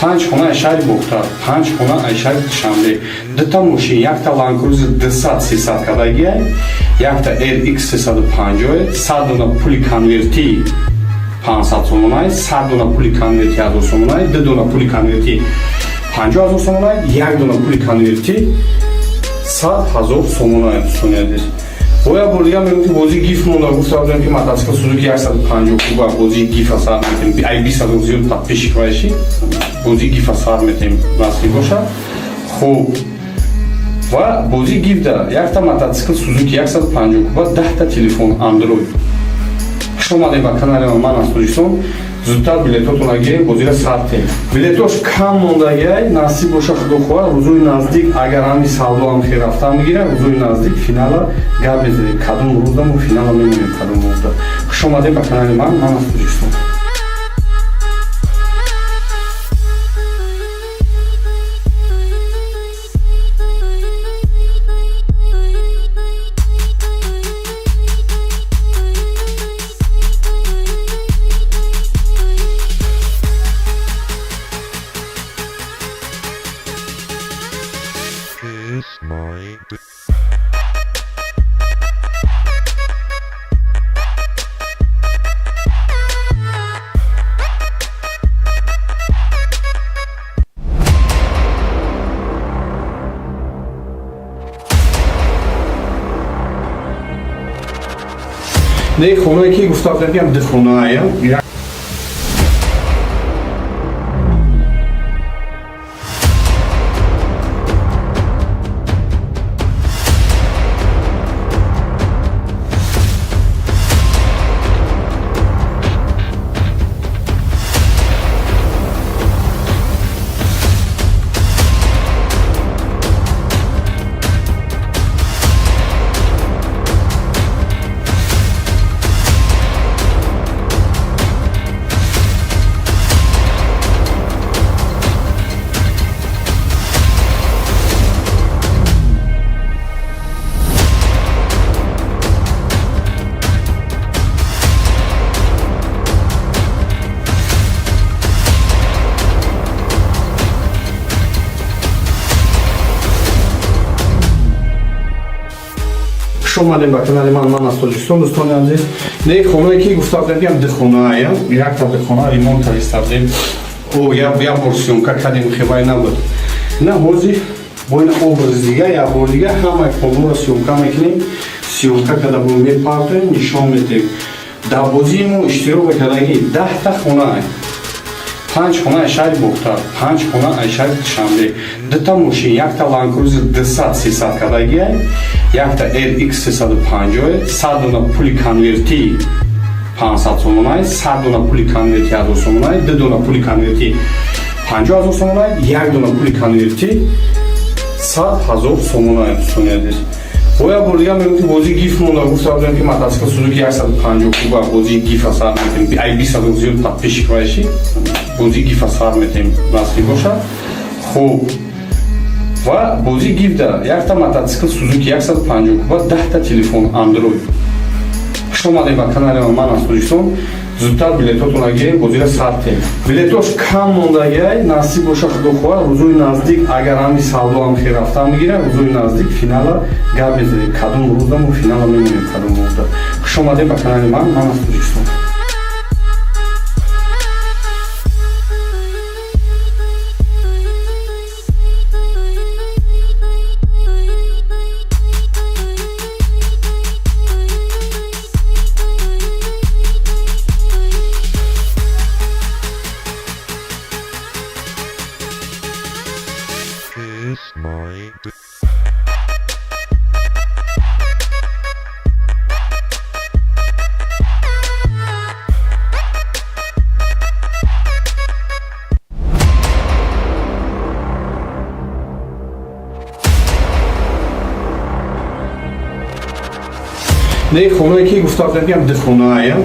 Speaker 1: панҷ хона аз шаҳри Бохтар, панҷ хона аз шаҳри Душанбе, дута мошин, якта Ланкрузер 200 300 кардагия, якта RX 350, 100 дона пули конвертӣ 500 сомонай, 100 дона пули конверти 1000 сомонай, ду дона пули конверти 50 000 сомонай, як дона пули конверти 100 000 сомонай, дӯстони азиз. Бо як бор дига мегӯм, ки бозии гифт монда. Гуфта будем, ки мотоцикл Сузуки 150 куба бозии гифа сар метем. Ай 20 000 зиёд подписчик вайши, бозии гифа сар метем, насиб бошад. Хуб, ва бозии гифта якта мотоцикл Сузуки 150 куба, 10-та телефон Андроид. Хуш омадем ба канали ман, аз Тоҷикистон. Зудтар билетотона гирем, бозира сар тем. Билетош кам мондагиай, насиб боша, худо хоҳад, рӯзои наздик, агар ҳами савдо ҳам хел рафтан бигира, рӯзои наздик финала гап мезанем, кадом рӯзда мо финала мемонем, кадом рӯзда. Хуш омадем ба канали ман, ман аз Тоҷикистон.
Speaker 2: Kiss my.
Speaker 1: Не, хонае ки гуфта будем, ки ду хонаая. Хуш омадем ба канали ман, ман аз Тоҷикистон, дӯстони азиз. Не, хонае ки гуфта будем, ки ду хонаая, якта хона ремонт карда будем. О, як бор съёмка кардем, хебай набуд. На ҳозир бо ин образ дига, як бор дига ҳамаи хонаро съёмка мекунем. Съёмка карда бо мепартоем, нишон медиҳем. Дар бозии мо иштирок мекардаги 10-та хонаа, панҷ хона аз шаҳри Бохтар, панҷ хона аз шаҳри Душанбе, дута мошин, якта Ланкрузер 200 300 кардагия, якта RX 350, 100 дона пули конвертӣ 500 сомонай, 100 дона пули конверти 1000 сомонай, ду дона пули конверти 50 000 сомонай, як дона пули конверти 100 000 сомонай, дӯстони азиз. Бо як бор дига мегӯм, ки бозии гифт монда. Гуфта будем, ки мотоцикл Сузуки 150 куба бозии гифа сар метем. Ай 20 000 зиёд подписчик вайши, бозии гифа сар метем, насиб бошад. Хуб, ва бозии гифта якта мотоцикл Сузуки 150 куба, 10-та телефон Андроид. Хуш омадем ба канали ман, аз Тоҷикистон. Зудтар билетотона гирем, бозира сар тем. Билетош кам мондагиай, насиб боша, худо хоҳад, рӯзои наздик, агар ҳами савдо ҳам хел рафтан бигира, рӯзои наздик финала гап мезанем, кадом рӯзда мо финала мемонем, кадом рӯзда. Хуш омадем ба канали ман, ман аз Тоҷикистон.
Speaker 2: Kiss my.
Speaker 1: Не хонае ки гуфта будем, ки ду хонаая.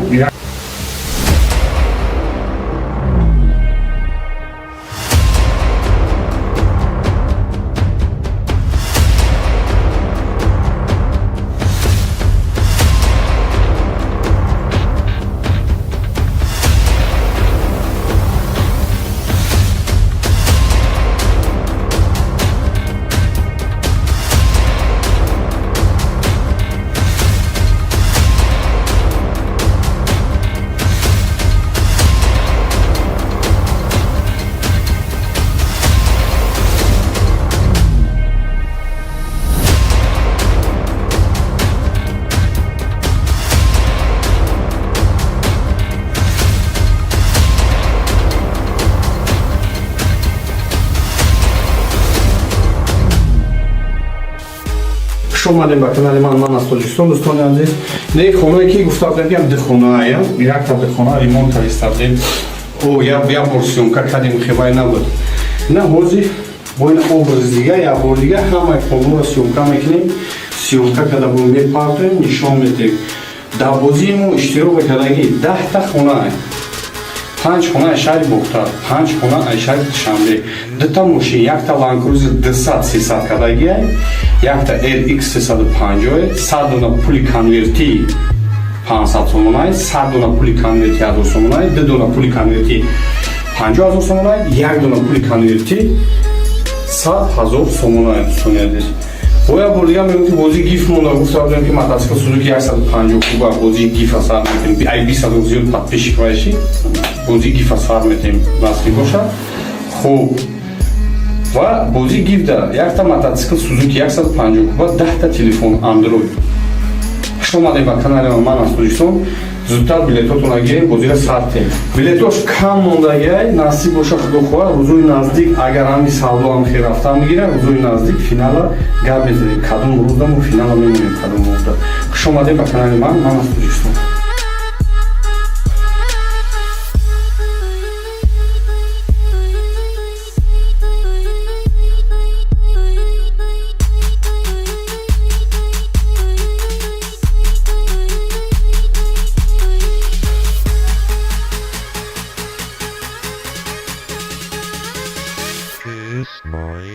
Speaker 1: Хуш омадем ба канали ман, ман аз Тоҷикистон, дӯстони азиз. Не хонае ки гуфта будем, ки ду хонаая, якта хона ремонт кардем. О, як бор съёмка кардем, хебай набуд. На ҳозир бо ин образ дига, як бор дига ҳамаи хонаро съёмка мекунем. Съёмка карда бо мепартоем, нишон медиҳем. Дар бозии мо иштирок мекардагӣ 10та хонаа. Панҷ хона аз шаҳри Бохтар, панҷ хона аз шаҳри Душанбе, дута мошин, якта Ланд Крузер 200 300 кардагиай, якта RX 350, 100 дона пули конверти 500 сомонай, 100 дона пули конверти 1000 сомонай, ду дона пули конверти 50 000 сомонай, як дона пули конверти 100 ҳазор сомонай, дӯстони азиз. Бо як бор дига мегӯм, ки бозии гиф монда. Гуфта будем, ки мотоцикл Сузуки 150 куба бозии гифа сар метем. Ай 20 ҳазор зиёд подписчик вайши, бозии гифа сар метем, насиб бошад. Хуб, ва бозии гифда якта мотоцикл Сузуки 150 куба, 10та телефон Андроид. Хуш омадем ба канали ман, аз Тоҷикистон. Зудтар билетотонро гирем, бозиро сар тем. Билетош кам мондагиай, насиб боша, худо хоҳад, рӯзои наздик, агар ҳами савдо ҳам хел рафтан бигирад, рӯзои наздик финала гап мезанем, кадом рӯзда мо финала мемонем, кадом рӯзда. Хуш омадем ба канали ман, ман аз Тоҷикистон.
Speaker 2: Kiss my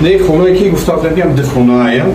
Speaker 1: Не хонае ки гуфта будем, ки ду хонаая.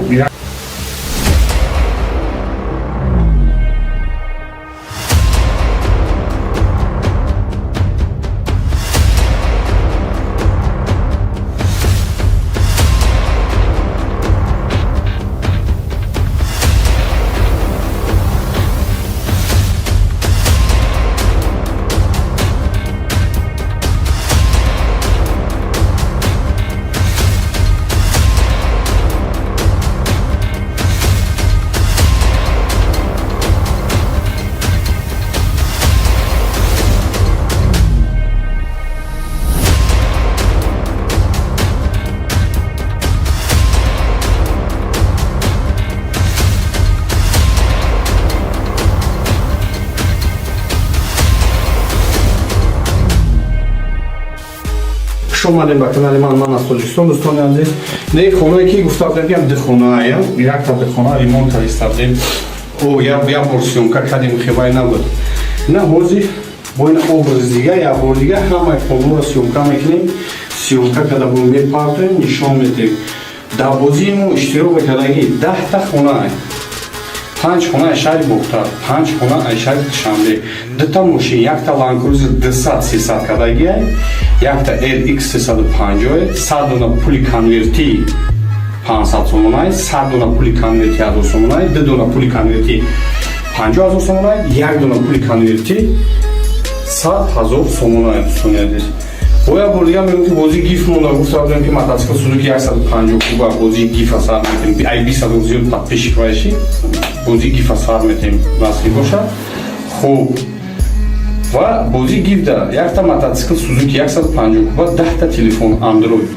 Speaker 1: Хуш омадем ба канали ман, ман аз Тоҷикистон, дӯстони азиз. Не хонае ки гуфта будем, ки ду хонаая, якта хона ремонт кардем. О, як бор съёмка кардем, хебай набуд. На ҳозир бо ин образ дига, як бор дига ҳамаи хонаро съёмка мекунем. Съёмка карда бо мепартоем, нишон медиҳем. Дар бозии мо иштирок мекардагӣ 10та хонаа. Панҷ хона аз шаҳри Бохтар, панҷ хона аз шаҳри Душанбе, дута мошин, якта Ланд Крузер 200 300 кардагиай, якта RX 350, 100 дона пули конверти 500 сомонай, 100 дона пули конверти 1000 сомонай, ду дона пули конверти 50 000 сомонай, як дона пули конверти 100 ҳазор сомонай, дӯстони азиз. Бо як бор дига мегӯм, ки бозии гиф монда. Гуфта будем, ки мотоцикл Сузуки 150 куба бозии гифа сар метем. Ай 20 ҳазор зиёд подписчик вайши, бозии гифа сар метем, насиб бошад. Хуб, ва бозии гифда якта мотоцикл Сузуки 150 куба, 10та телефон Андроид.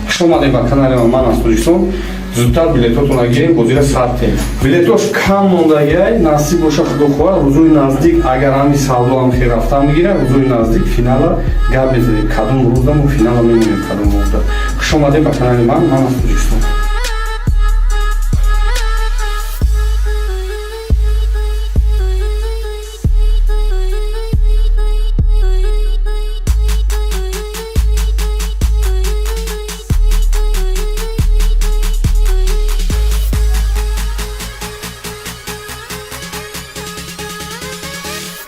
Speaker 1: Хуш Хуш омадем ба канали ман аз Тоҷикистон. Зудтар билетотонро гирем, бозира сар тем. Билетош кам мондагиай, насиб боша, худо хоҳад, рӯзои наздик, агар ҳами савдо ҳам хел рафтан бигирад, рӯзои наздик финала гап мезанем, кадом рӯзда мо финала мемонем, кадом рӯзда. Хуш омадем ба канали ман, ман аз Тоҷикистон.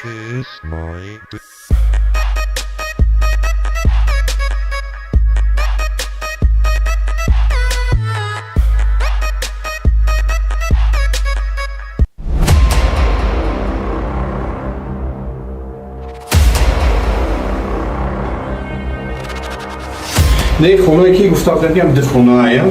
Speaker 2: Kiss my dick.
Speaker 1: Не, хонае ки гуфта будем, ки ҳам ду хонаая.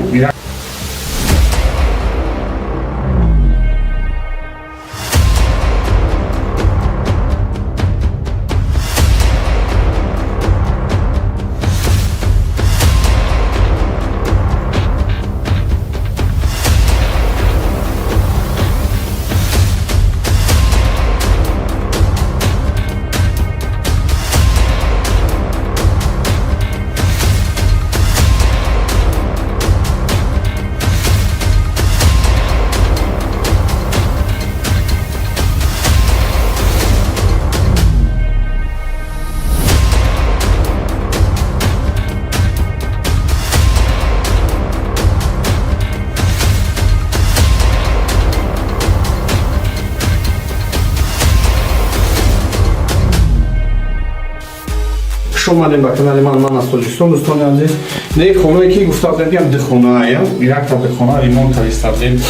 Speaker 1: Хуш омадем ба канали ман, ман аз Тоҷикистон. Дӯстони азиз, не, хонае ки гуфта будем, ки ҳам ду хонаая, якта хона ремонт карда будем,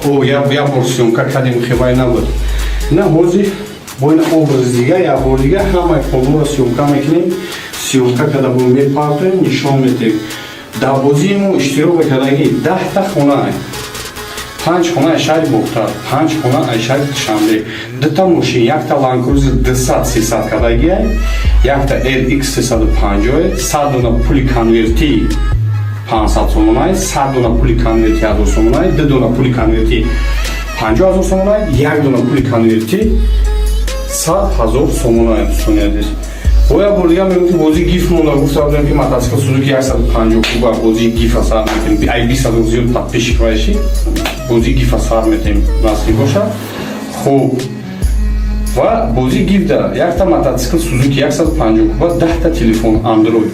Speaker 1: о як бор съёмка кардем, хебай набуд. На, ҳозир бо ин образ дига, як бор дига ҳамаи хонаро съёмка мекунем. Съёмка карда бо мепартоем, нишон медиҳем. Дар бозии мо иштирок мекардаги 10-та хонаа: панҷ хона аз шаҳри Бохтар, панҷ хона аз шаҳри Душанбе, дута мошин, якта Ланкрузер 200 300 кардагиай, якта LX 350, 100 дона пули конверти 500 сомонай, 100 дона пули конверти 1000 сомонай, ду дона пули конверти 50 000 сомонай, як дона пули конверти 100 000 сомонай. Дӯстони азиз, бо як бор дига мегӯм, ки бозии гиф монда. Гуфта будем, ки мотоцикл Сузуки 150 куба, бозии гифа сар метем. Ай 20 000 зиёд подписчик вайши, бозии гифа сар метем, насиб боша. Хуб, ва бозии гифда якта мотоцикл Сузуки 150 куба, 10-та телефон Андроид.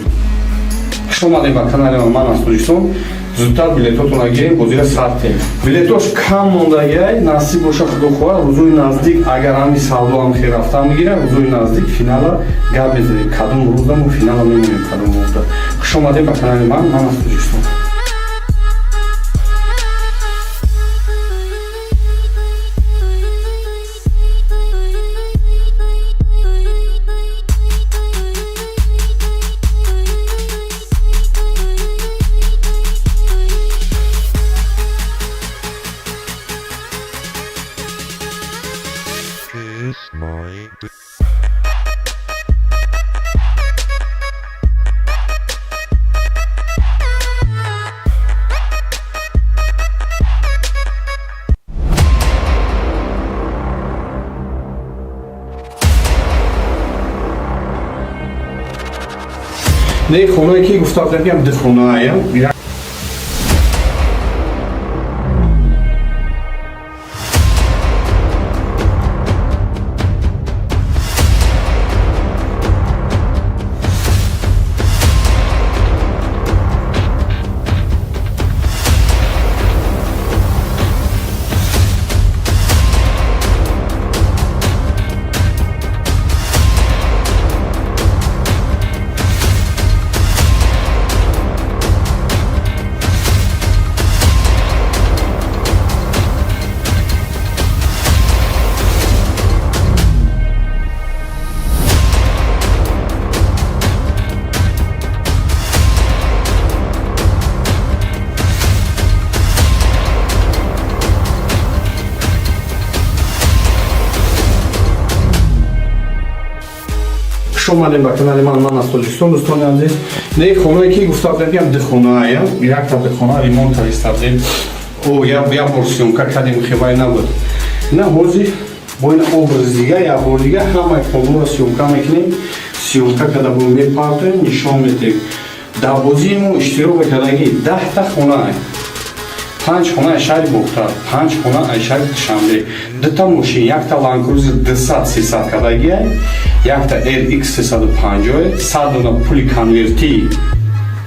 Speaker 1: Хуш омадем ба канали ман аз Тоҷикистон. Зудтар билетотонро гирем, бозира сар тем. Билетош кам мондагиай, насиб боша, худо хоҳад, рӯзои наздик, агар ҳами савдо ҳам хел рафтан бигирад, рӯзои наздик финала гап мезанем, кадом рӯзда мо финала мемонем, кадом рӯзда. Хуш омадем ба канали ман, ман аз Тоҷикистон.
Speaker 2: Kiss my dick.
Speaker 1: Не, хонае ки гуфта будем, ки ҳам ду хонаая. Хуш омадем ба канали ман, ман аз Тоҷикистон, дӯстони азиз. Не, хонае ки гуфта будем, ки ду хонаая, якта хона ремонт кардем. О, як бор съёмка кардем, хебай набуд. На ҳозир бо ин образ дига, як бор дига ҳамаи хонаро съёмка мекунем. Съёмка карда бо мепартоем, нишон медиҳем. Дар бозии мо иштирок мекардаги 10та хонаа, панҷ хона аз шаҳри Бохтар, панҷ хона аз шаҳри Душанбе, дута мошин, якта Ланкрузер 200 300 кардагия, якта RX 350, 100 дона пули конверти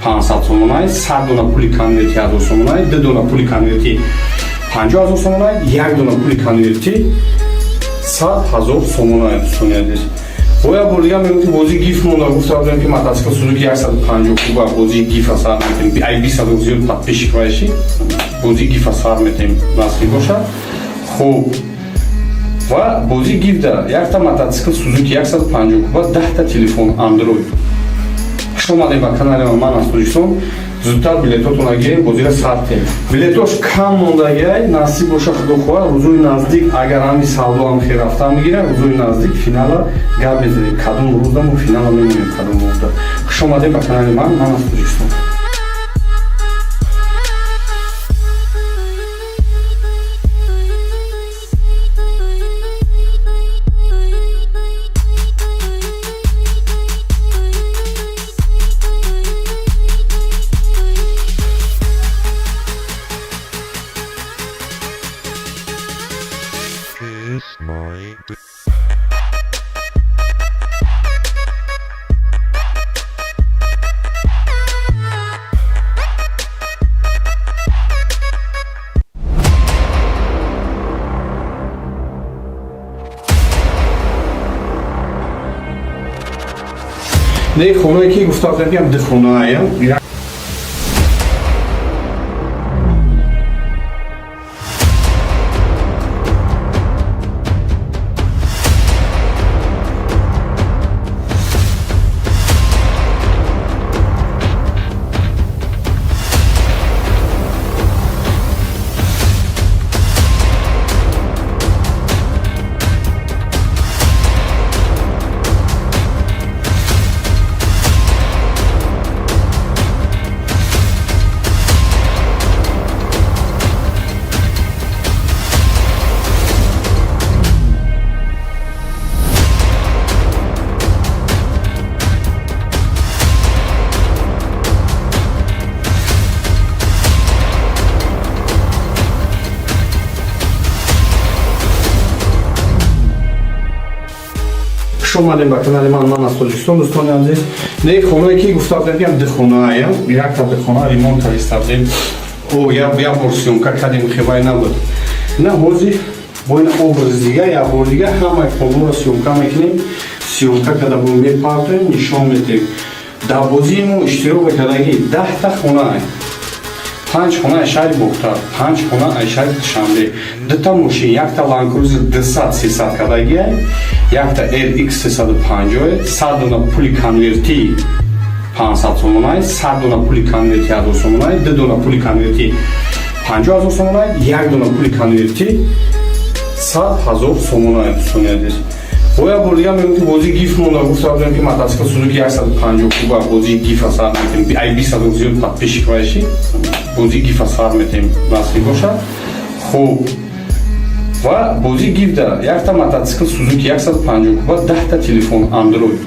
Speaker 1: 500 сомонай, 100 дона пули конверти 1000 сомонай, ду дона пули конверти 50 000 сомонай, як дона пули конверти 100 000 сомонай, дӯстони азиз. Бо як бор дига мегӯм, ки бозии гифт монда. Гуфта будем, ки мотоцикл Сузуки 150 куба бозии гифа сар метем. Ай 20 000 зиёд подписчик вайши, бозии гифа сар метем, насиб бошад. Хуб, ва бозии гифта якта мотоцикл Сузуки 150 куба, 10та телефон Андроид. Хуш омадем ба канали ман, ман аз Тоҷикистон. Зудтар билетотона гирем, бозира сар тем. Билетош кам мондагиай, насиб боша, худо хоҳад, рӯзои наздик, агар ҳами савдо ҳам хел рафтан бигирад, рӯзои наздик финала гап мезанем, кадом рӯзда мо финала мемонем, кадом рӯзда. Хуш омадем ба канали ман, ман аз Тоҷикистон.
Speaker 2: Kiss my dick.
Speaker 1: Не, хонае ки гуфта будем, ки ду хонаая. Хуш омадем ба канали ман, ман аз Тоҷикистон, дӯстони азиз. Не, хонае ки гуфта будем, ки ду хонаая, якта хона ремонт кардем. О, як бор съёмка кардем, хебай набуд. На ҳозир бо ин образ дига, як бор дига ҳамаи хонаро съёмка мекунем. Съёмка карда бо мепартоем, нишон медиҳем. Дар бозии мо иштирок мекардаги 10та хонаа, панҷ хона аз шаҳри Бохтар, панҷ хона аз шаҳри Душанбе, дута мошин, якта Ланкрузер 200 300 кардагия, якта RX 350, 100 дона пули конверти 500 сомонай, 100 дона пули конверти 1000 сомонай, ду дона пули конверти 50 000 сомонай, як дона пули конверти 100 000 сомонай, дӯстони азиз. Бо як бор дига мегӯм, ки бозии гифт монда. Гуфта будем, ки мотоцикл Сузуки 150 куба бозии гифа сар метем. Ай 20 000 зиёд подписчик вайши, бозии гифа сар метем, насиб бошад. Хуб, ва бозии гифта якта мотоцикл Сузуки 150 куба, 10та телефон Андроид.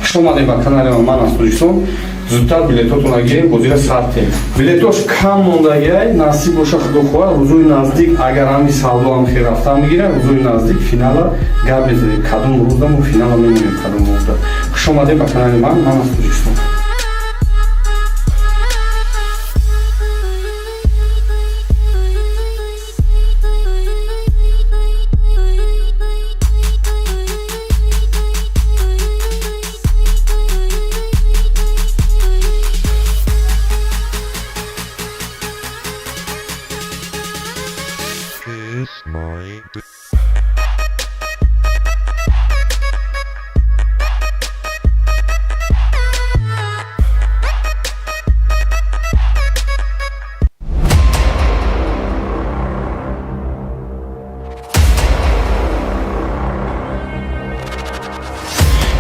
Speaker 1: Хуш омадем ба канали ман, ман аз Тоҷикистон. Зудтар билетотона гирем, бозира сар тем. Билетош кам мондагиай, насиб боша, худо хоҳад, рӯзои наздик, агар ҳами савдо ҳам хел рафтан бигирад, рӯзои наздик финала гап мезанем, кадом рӯзда мо финала мемонем, кадом рӯзда. Хуш омадем ба канали ман, ман аз Тоҷикистон.
Speaker 2: Kiss my dick.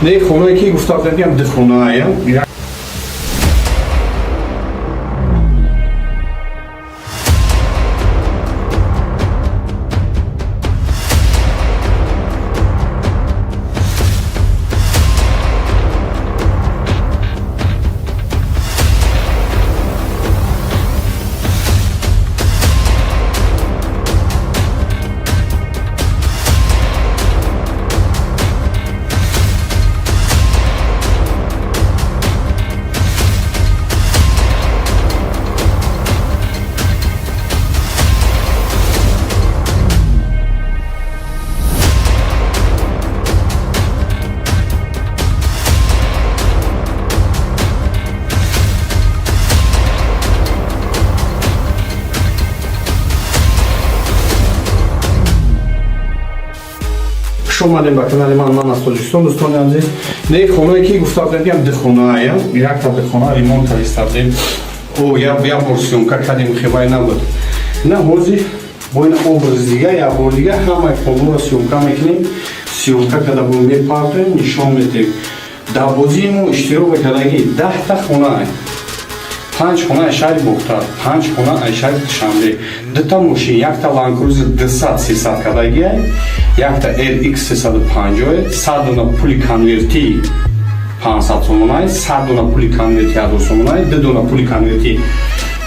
Speaker 1: Не, хонае ки гуфта будем, ки ҳам ду хонаая. Хуш омадем ба канали ман, ман аз Тоҷикистон, дӯстони азиз. Не, хонае ки гуфта будем, ки ҳам ду хонаая, якта духона ремонт кардем. О, як бор съёмка кардем, хебай набуд. На, ҳозир бо ин образ дига, як бор дига ҳамаи хонаро съёмка мекунем. Съёмка карда бо мепартоем, нишон медиҳем. Дар бозии мо иштирок мекардагӣ 10та хонаа, панҷ хона аз шаҳри Бохтар, панҷ хона аз шаҳри Душанбе, дута мошин, якта Ланкрузер 200 300 кардагиай, якта RX 350, 100 дона пули конвертӣ 500 сомонай, 100 дона пули конверти 1000 сомонай, ду дона пули конверти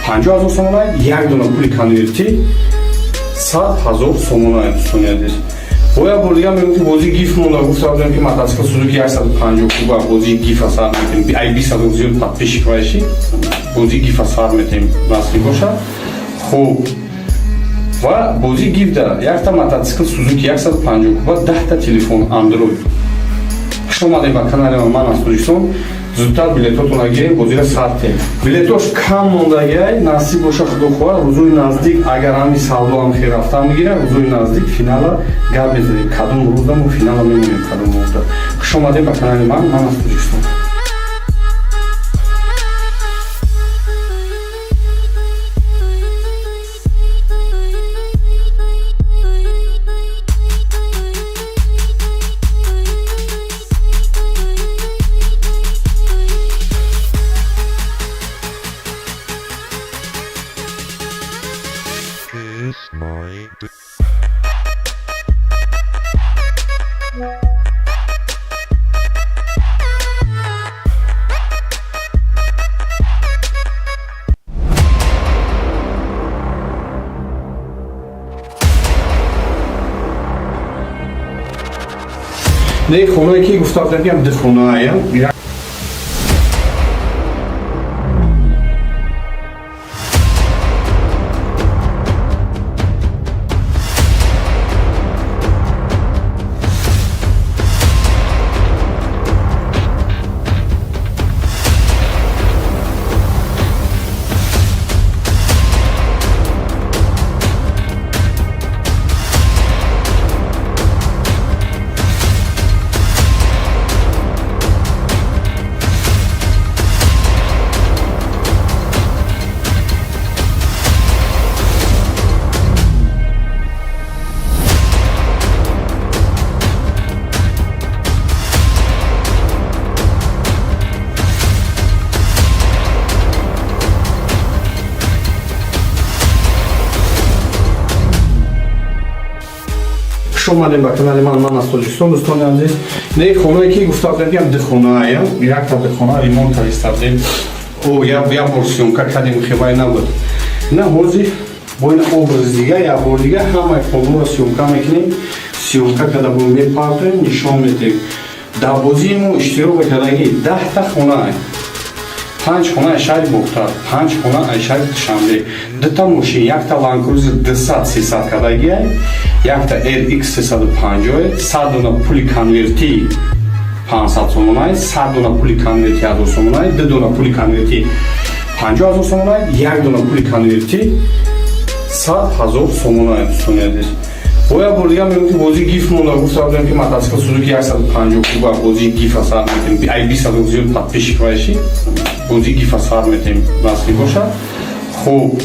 Speaker 1: 50 000 сомонай, як дона пули конверти 100 000 сомонай, дӯстони азиз. Бо як бор дига мегӯм, ки бозии гиф монда. Гуфта будем, ки мотоцикл Сузуки 150 куба бозии гифа сар метем. Ай 20 000 зиёд подписчик вайши, бозии гифа сар метем, насиб бошад. Хуб, ва бозии гифда якта мотоцикл Сузуки 150 куба, 10та телефон Андроид. Хуш омадем ба канали ман, аз Тоҷикистон. Зудтар билетотона гирем, бозира сар тем. Билетош кам мондагиай, насиб боша, худо хоҳад, рӯзои наздик, агар ҳами савдо ҳам хел рафтан бигира, рӯзои наздик финала гап мезанем, кадом рӯзда мо финала мемонем, кадом рӯзда. Хуш омадем ба канали ман, ман аз Тоҷикистон.
Speaker 2: Kiss my dick.
Speaker 1: Не, хонае ки гуфта будем, ки ҳам ду хонаая. Хуш омадем ба канали ман, ман аз Тоҷикистон, дӯстони азиз. Не, хонае ки гуфта будем, ки ҳам ду хонаая, якта духона ремонт кардем. О, як бор съёмка кардем, хебай набуд. На, ҳозир бо ин образ дига, як бор дига ҳамаи хонаро съёмка мекунем. Съёмка карда бо мепартоем, нишон медиҳем. Дар бозии мо иштирок мекардагӣ 10та хонаа, панҷ хона аз шаҳри Бохтар, панҷ хона аз шаҳри Душанбе, дута мошин, якта Ланкрузер 200 300 кардагиай, якта RX 350, 100 дона пули конверти 500 сомонай, 100 дона пули конверти 1000 сомонай, ду дона пули конверти 50 000 сомонай, як дона пули конверти 100 000 сомонай, дӯстони азиз. Бо як бор дига мегӯм, ки бозии гиф монда. Гуфта будем, ки мотоцикл Сузуки 150 куба бозии гифа сар метем. Ай 20 000 зиёд подписчик вайши, бозии гифа сар метем, насиб бошад. Хуб,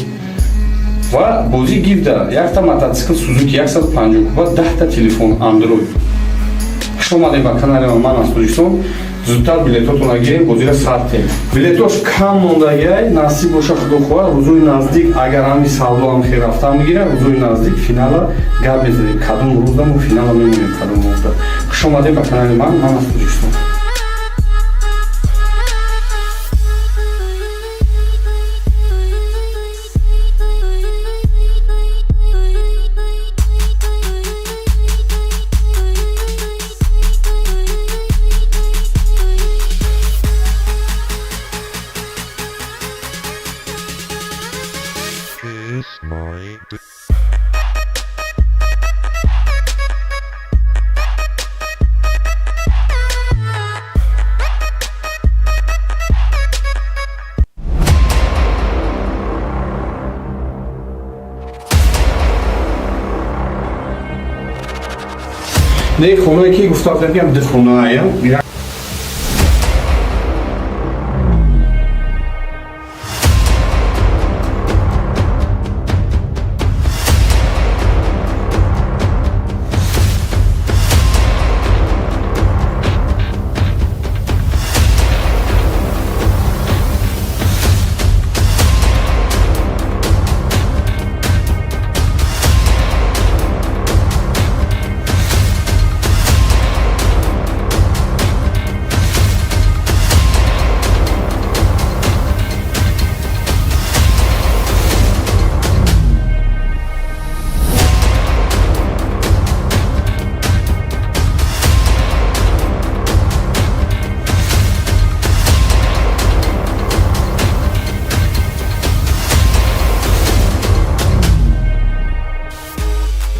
Speaker 1: ва бозии гифда якта мотоцикл Сузуки 150 куба, 10та телефон Андроид. Хуш омадем ба канали ман аз Тоҷикистон. Зудтар билетотонро гирем, бозира сар тем. Билетош кам мондагиай, насиб боша, худо хоҳад, рӯзои наздик, агар ҳами савдо ҳам хел рафтан бигирад, рӯзои наздик финала гап мезанем. Кадом рӯзда мо финала мемонем, кадом рӯзда. Хуш омадем ба канали ман, ман аз Тоҷикистон.
Speaker 2: Kiss my dick.
Speaker 1: Не, хонае ки гуфта будем, ки ҳам ду хонаая.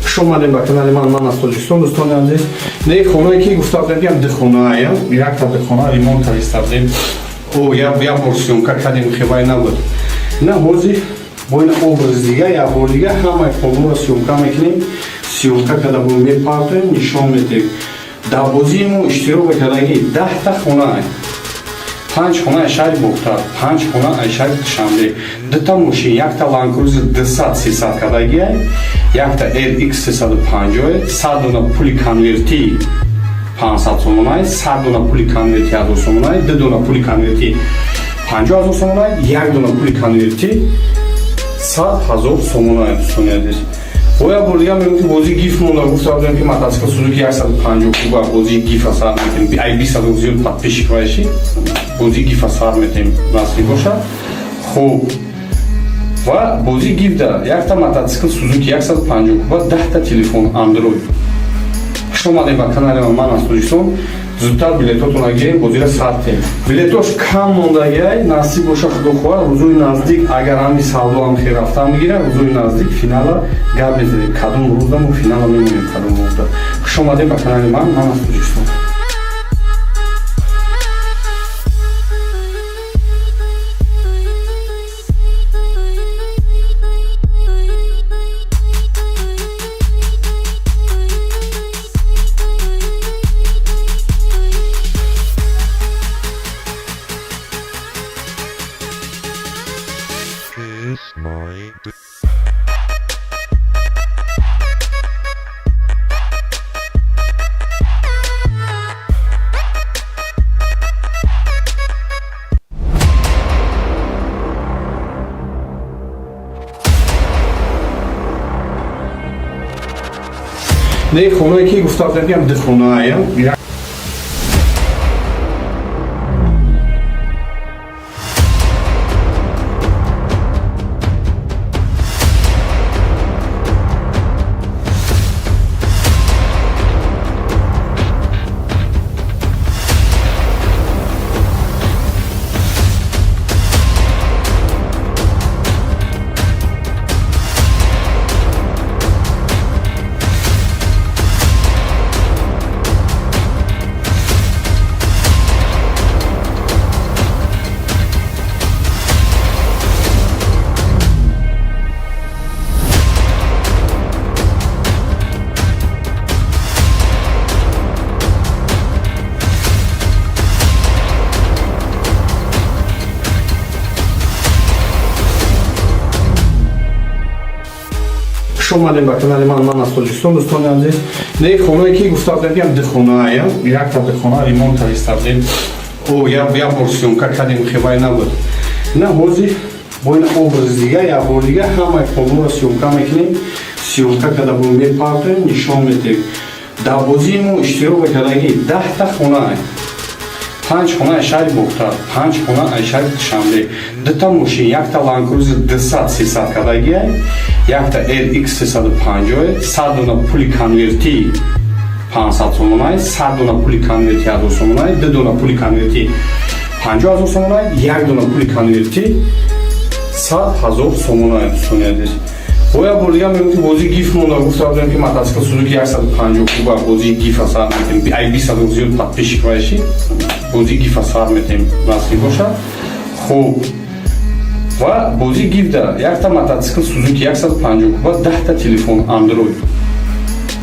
Speaker 1: Хуш омадем ба канали ман, ман аз Тоҷикистон, дӯстони азиз. Не, хонае ки гуфта будем, ки ҳам ду хонаая, якта духона ремонт карда будем. О, як бор съёмка кардем, хебай набуд. На ҳозир бо ин образ дига, як бор дига ҳамаи хонаро съёмка мекунем. Съёмка карда бо мепартоем, нишон медиҳем. Дар бозии мо иштирок мекардаги 10та хона, панҷ хона аз шаҳри Бохтар, панҷ хона аз шаҳри Душанбе, дута мошин, якта Ланкрузер 200 300 кардагиай, якта RX 350, 100 дона пули конвертӣ 500 сомонай, 100 дона пули конверти 1000 сомонай, ду дона пули конверти 50 000 сомонай, як дона пули конверти 100 000 сомонай, дӯстони азиз. Бо як бор дига мегӯм, ки бозии гиф монда. Гуфта будем, ки мотоцикл Сузуки 150 куба, бозии гифа сар метем. Ай 20 000 зиёд подписчик вайши, бозии гифа сар метем, насиб бошад. Хуб, ва бозии гифда якта мотоцикл Сузуки 150 куба, 10та телефон Андроид. Хуш омадем ба канали ман аз Тоҷикистон. Зудтар билетотонро гирем, бозира сар тем. Билетош кам мондагиай, насиб боша, худо хоҳад, рӯзои наздик, агар ҳами савдо ҳам хел рафтан бигирад, рӯзои наздик финала гап мезанем. Кадом рӯзда мо финала мемонем, кадом рӯзда. Хуш омадем ба канали ман, ман аз Тоҷикистон.
Speaker 2: Kiss my dick.
Speaker 1: Не, хонае ки гуфта будем, ки ҳам ду хонаая. Хуш омадем ба канали ман, ман аз Тоҷикистон, дӯстони азиз. Не, хонае ки гуфта будем, ки ду хонаая, якта хона ремонт карда будем. О, як бор съёмка кардем, хебай набуд. На ҳозир бо ин образ дига, як бор дига ҳамаи хонаро съёмка мекунем. Съёмка карда бо мепартоем, нишон медиҳем. Дар бозии мо иштирок мекардагӣ 10та хонаа, панҷ хона аз шаҳри Бохтар, панҷ хона аз шаҳри Душанбе, дута мошин, якта Ланкрузер 200 300 кардагиай, якта RX 350, 100 дона пули конверти 500 сомонай, 100 дона пули конверти 1000 сомонай, ду дона пули конверти 50 000 сомонай, як дона пули конверти 100 000 сомонай, дӯстони азиз. Бо як бор дига мегӯм, ки бозии гиф монда. Гуфта будем, ки мотоцикл Сузуки 150 куба бозии гифа сар метем. Ай 20 000 зиёд подписчик вайши, бозии гифа сар метем, насиб бошад. Хуб, ва бозии гифда якта мотоцикл Сузуки 150 куба, 10та телефон Андроид.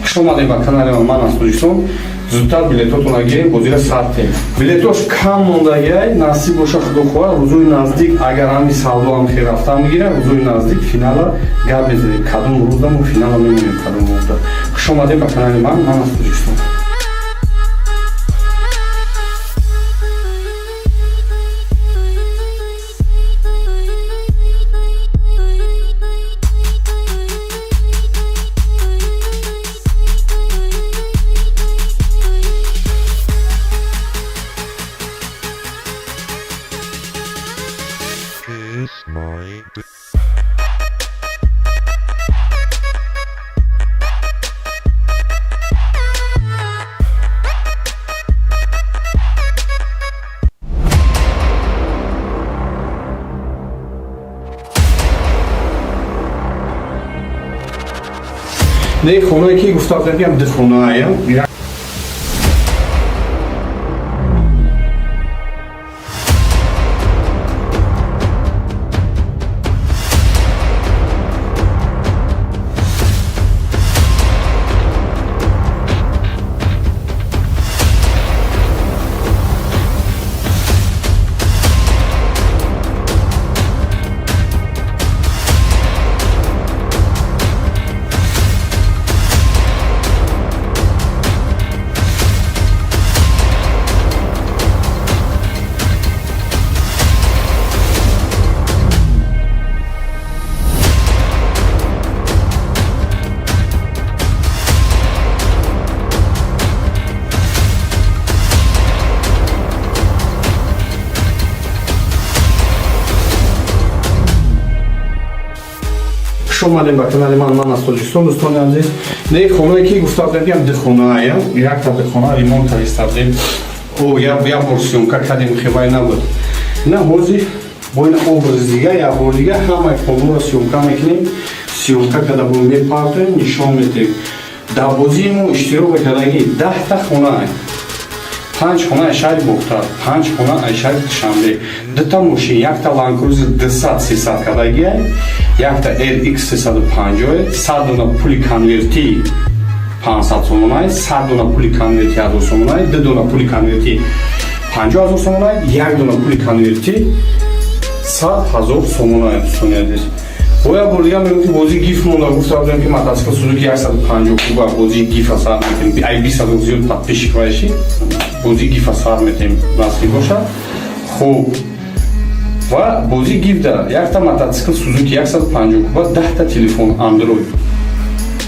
Speaker 1: Хуш омадем ба канали ман, ман аз Тоҷикистон. Зудтар билетотонро гирем, бозира сар тем. Билетош кам мондагиай, насиб боша, худо хоҳад, рӯзои наздик, агар ҳами савдо ҳам хел рафтан бигирад, рӯзои наздик финала гап мезанем, кадом рӯзда мо финала мемонем, кадом рӯзда. Хуш омадем ба канали ман, ман аз Тоҷикистон.
Speaker 2: Kiss my dick.
Speaker 1: Не, хонае ки гуфта будем, ки ду хонаая. Хуш омадем ба канали ман, ман аз Тоҷикистон, дӯстони азиз. Не, хонае ки гуфта будем, ки ду хонаая, якта хона ремонт карда будем. О, як бор съёмка кардем, хебай набуд. На ҳозир бо ин образ дига, як бор дига ҳамаи хонаро съёмка мекунем. Съёмка карда бо мепартоем, нишон медиҳем. Дар бозии мо иштирок мекардагӣ 10та хонаа, панҷ хона аз шаҳри Бохтар, панҷ хона аз шаҳри Душанбе, дута мошин, якта Ланкрузер 200 300 кардагиай, якта RX 350, 100 дона пули конверти 500 сомонай, 100 дона пули конверти 1000 сомонай, ду дона пули конверти 50 000 сомонай, як дона пули конверти 100 000 сомонай, дӯстони азиз. Бо як бор дига мегӯм, ки бозии гиф монда. Гуфта будем, ки мотоцикл Сузуки 150 куба бозии гифа сар метем. Ай 20 000 зиёд подписчик вайши, бозии гифа сар метем, насиб бошад. Хуб, ва бозии гифда якта мотоцикл Сузуки 150 куба, 10та телефон Андроид.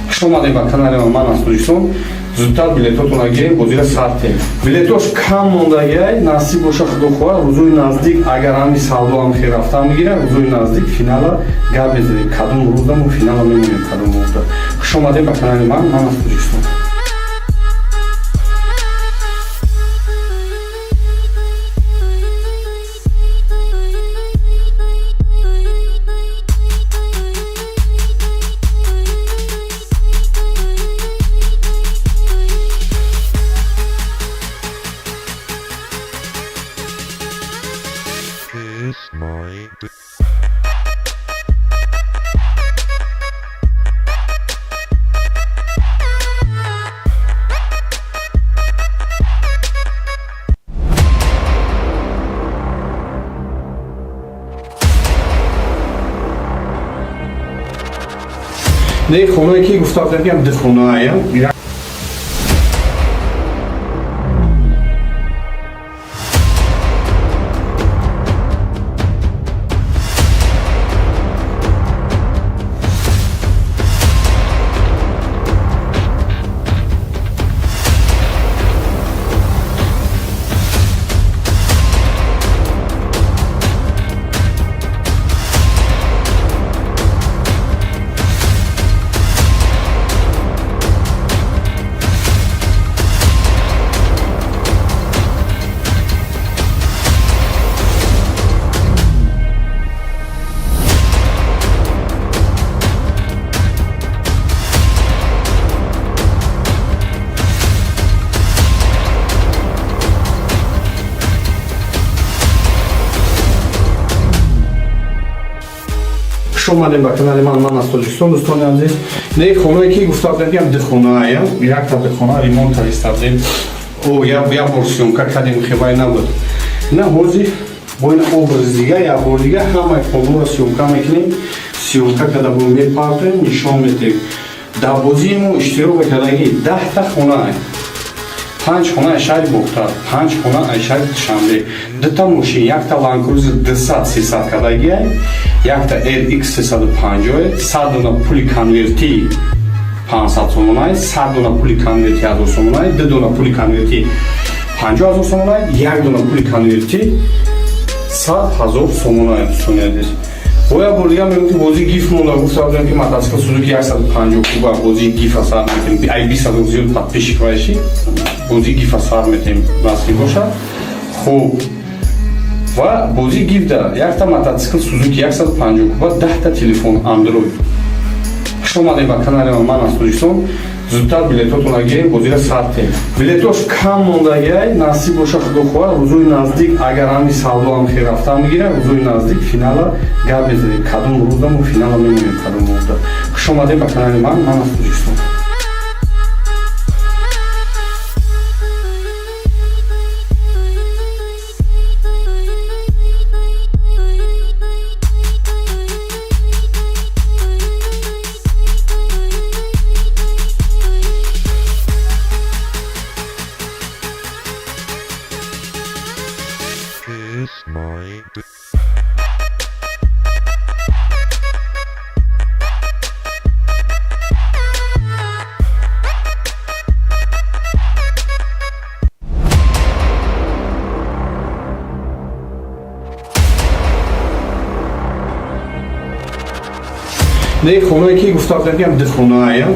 Speaker 1: Хуш омадем ба канали ман, ман аз Тоҷикистон. Зудтар билетотонро гирем, бозира сар тем. Билетош кам мондагиай, насиб боша, худо хоҳад, рӯзои наздик, агар ҳами савдо ҳам хел рафтан бигирад, рӯзои наздик финала гап мезанем, кадом рӯзда мо финала мемонем, кадом рӯзда. Хуш омадем ба канали ман, ман аз Тоҷикистон.
Speaker 2: Kiss my dick.
Speaker 1: Не, хонае ки гуфта будем, ки ҳам ду хонаая. Хуш омадем ба канали ман, ман аз Тоҷикистон, дӯстони азиз. Не, хонае ки гуфта будем, ки ҳам ду хонаая, якта духона ремонт кардиста будем. О, як бор съёмка кардем, хебай набуд. На, ҳозир бо ин образ дига, як бор дига ҳамаи хонаро съёмка мекунем. Съёмка карда бо мепартоем, нишон медиҳем. Дар бозии мо иштирок мекардагӣ 10та хонаа, панҷ хона аз шаҳри Бохтар, панҷ хона аз шаҳри Душанбе, дута мошин, якта Ланкрузер 200 300 кардагиай, якта RX 350, 100 дона пули конвертӣ 500 сомонай, 100 дона пули конверти 1000 сомонай, ду дона пули конверти 50 000 сомонай, як дона пули конверти 100 000 сомонай, дӯстони азиз. Бо як бор дига мегӯм, ки бозии гиф монда. Гуфта будем, ки мотоцикл Сузуки 150 куба бозии гифа сар метем. Ай 20 000 зиёд подписчик вайши, бозии гифа сар метем, насиб бошад. Хуб, ва бозии гифда якта мотоцикл Сузуки 150 куба, 10та телефон Андроид. Хуш омадем ба канали ман, ман аз Тоҷикистон. Зудтар билетотона гирем, бозира сар тем. Билетош кам мондагиай, насиб боша, худо хоҳад, рӯзои наздик, агар ҳами савдо ҳам хел рафтан бигира, рӯзои наздик финала гап мезанем, кадом рӯза мо финала мемонем, кадом рӯза. Хуш омадем ба канали ман, ман аз Тоҷикистон.
Speaker 2: Kiss my dick.
Speaker 1: Не, хонае ки гуфта будем, ки ҳам ду хонаая.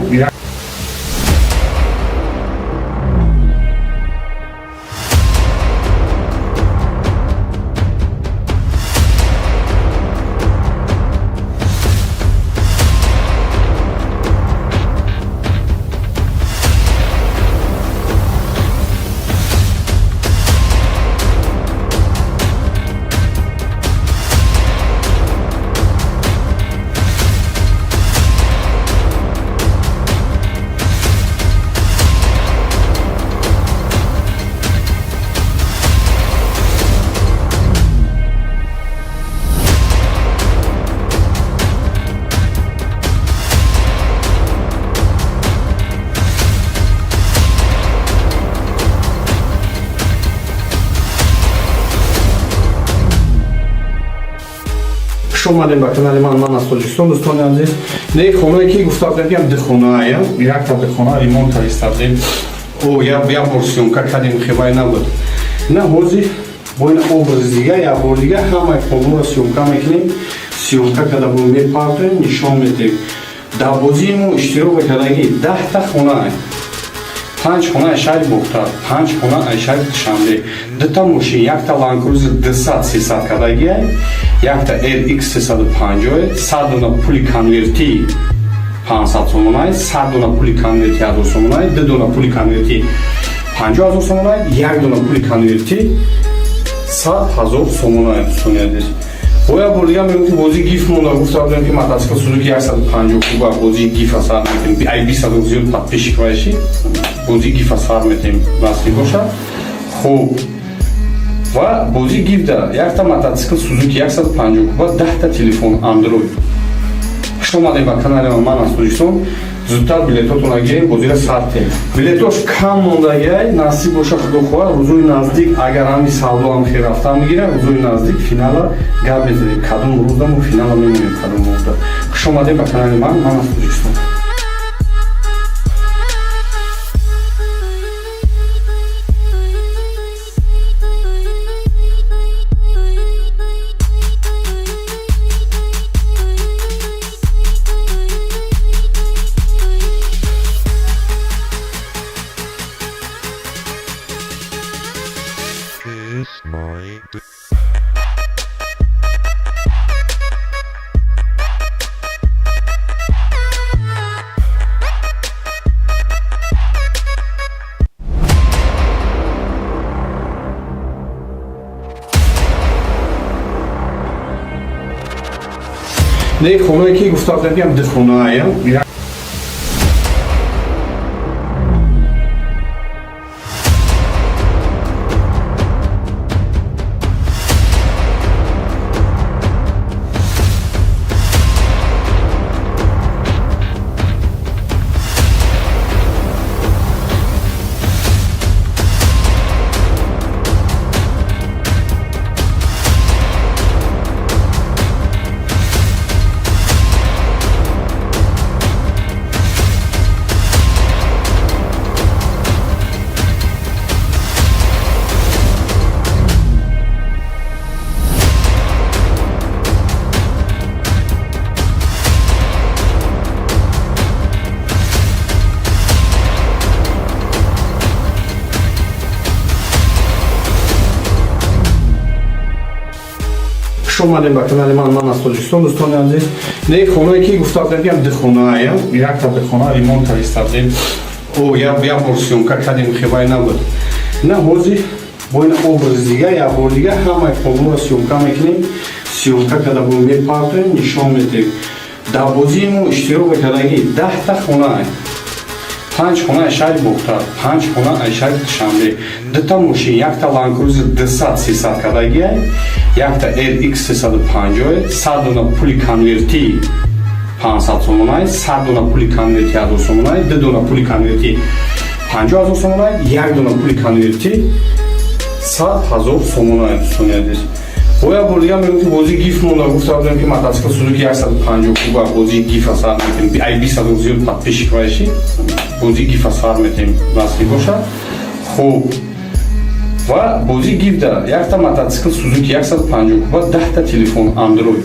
Speaker 1: Хуш омадем ба канали ман, ман аз Тоҷикистон, дӯстони азиз. Не, хонае ки гуфта будем, ки ҳам ду хонаая, якта духона ремонт кардиста будем. О, як бор съёмка кардем, хебай набуд. На, ҳозир бо ин образ дига, як бор дига ҳамаи хонаро съёмка мекунем. Съёмка карда бо мепартоем, нишон медиҳем. Дар бозии мо иштирок мекардагӣ 10та хонаа, панҷ хона аз шаҳри Бохтар, панҷ хона аз шаҳри Душанбе, дута мошин, якта Ланкрузер 200 300 кардагиай, якта RX 350, 100 дона пули конверти 500 сомонай, 100 дона пули конверти 1000 сомонай, ду дона пули конверти 50 000 сомонай, як дона пули конверти 100 000 сомонай, дӯстони азиз. Бо як бор дига мегӯм, ки бозии гиф монда. Гуфта будем, ки мотоцикл Сузуки 150 куба бозии гифа сар метем. Ай 20 000 зиёд подписчик вайши, бозии гифа сар метем, насиб бошад. Хуб, ва бозии гифда якта мотоцикл Сузуки 150 куба, 10та телефон Андроид. Хуш омадем ба канали ман аз Тоҷикистон. Зудтар билетотонро гирем, бозира сар тем. Билетош кам мондагиай, насиб боша, худо хоҳад, рӯзои наздик, агар ҳами савдо ҳам хел рафтан бигира, рӯзои наздик финала гап мезанем. Кадом рӯзда мо финала мемонем, кадом рӯзда. Хуш омадем ба канали ман, ман аз Тоҷикистон.
Speaker 2: Kiss my dick.
Speaker 1: Не, хонае ки гуфта будем, ки ҳам ду хонаая. Хуш омадем ба канали ман, ман аз Тоҷикистон, дӯстони азиз. Не, хонае ки гуфта будем, ки ҳам ду хонаая, якта хона ремонт карда будем. О, як бор съёмка кардем, хебай набуд. На ҳозир бо ин образ дига, як бор дига ҳамаи хонаро съёмка мекунем. Съёмка карда бо мепартоем, нишон медиҳем. Дар бозии мо иштирок мекардагӣ 10-та хонаа. Панҷ хона аз шаҳри Бохтар, панҷ хона аз шаҳри Душанбе, дута мошин, якта Ланкрузи 200 300 кардагиай, якта RX 350, 100 дона пули конвертӣ 500 сомонай, 100 дона пули конверти 1000 сомонай, ду дона пули конверти 50 ҳазор сомонай, як дона пули конверти 100 ҳазор сомонай, дӯстони азиз. Бо як бор дига мегӯм, ки бозии гиф монда. Гуфта будем, ки мотоцикл Сузуки 150 куба бозии гифа сар метем. Ай 20 ҳазор зиёд подписчик вайши, бозии гифа сар метем, насиб бошад. Хуб, ва бозии гифда якта мотоцикл Сузуки 150 куба, 10-та телефон Android.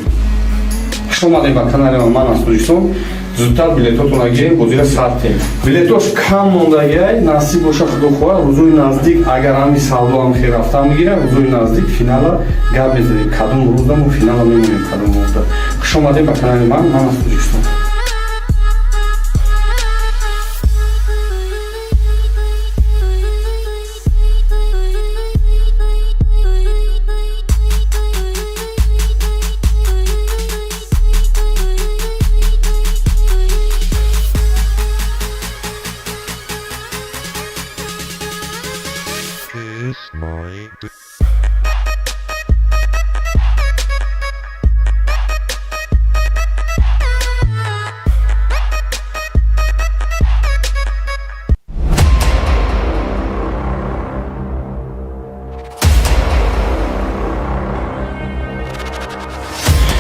Speaker 1: Хуш омадем ба канали ман аз Тоҷикистон. Зудтар билетотонро гирем, бозира сар тем. Билетош кам мондагиай, насиб боша, худо хоҳад, рӯзои наздик, агар ҳами савдо ҳам хел рафтан бигира, рӯзои наздик финала гап мезанем. Кадом рӯзда мо финала мемонем, кадом рӯзда. Хуш омадем ба канали ман, ман аз Тоҷикистон.
Speaker 2: Kiss my dick.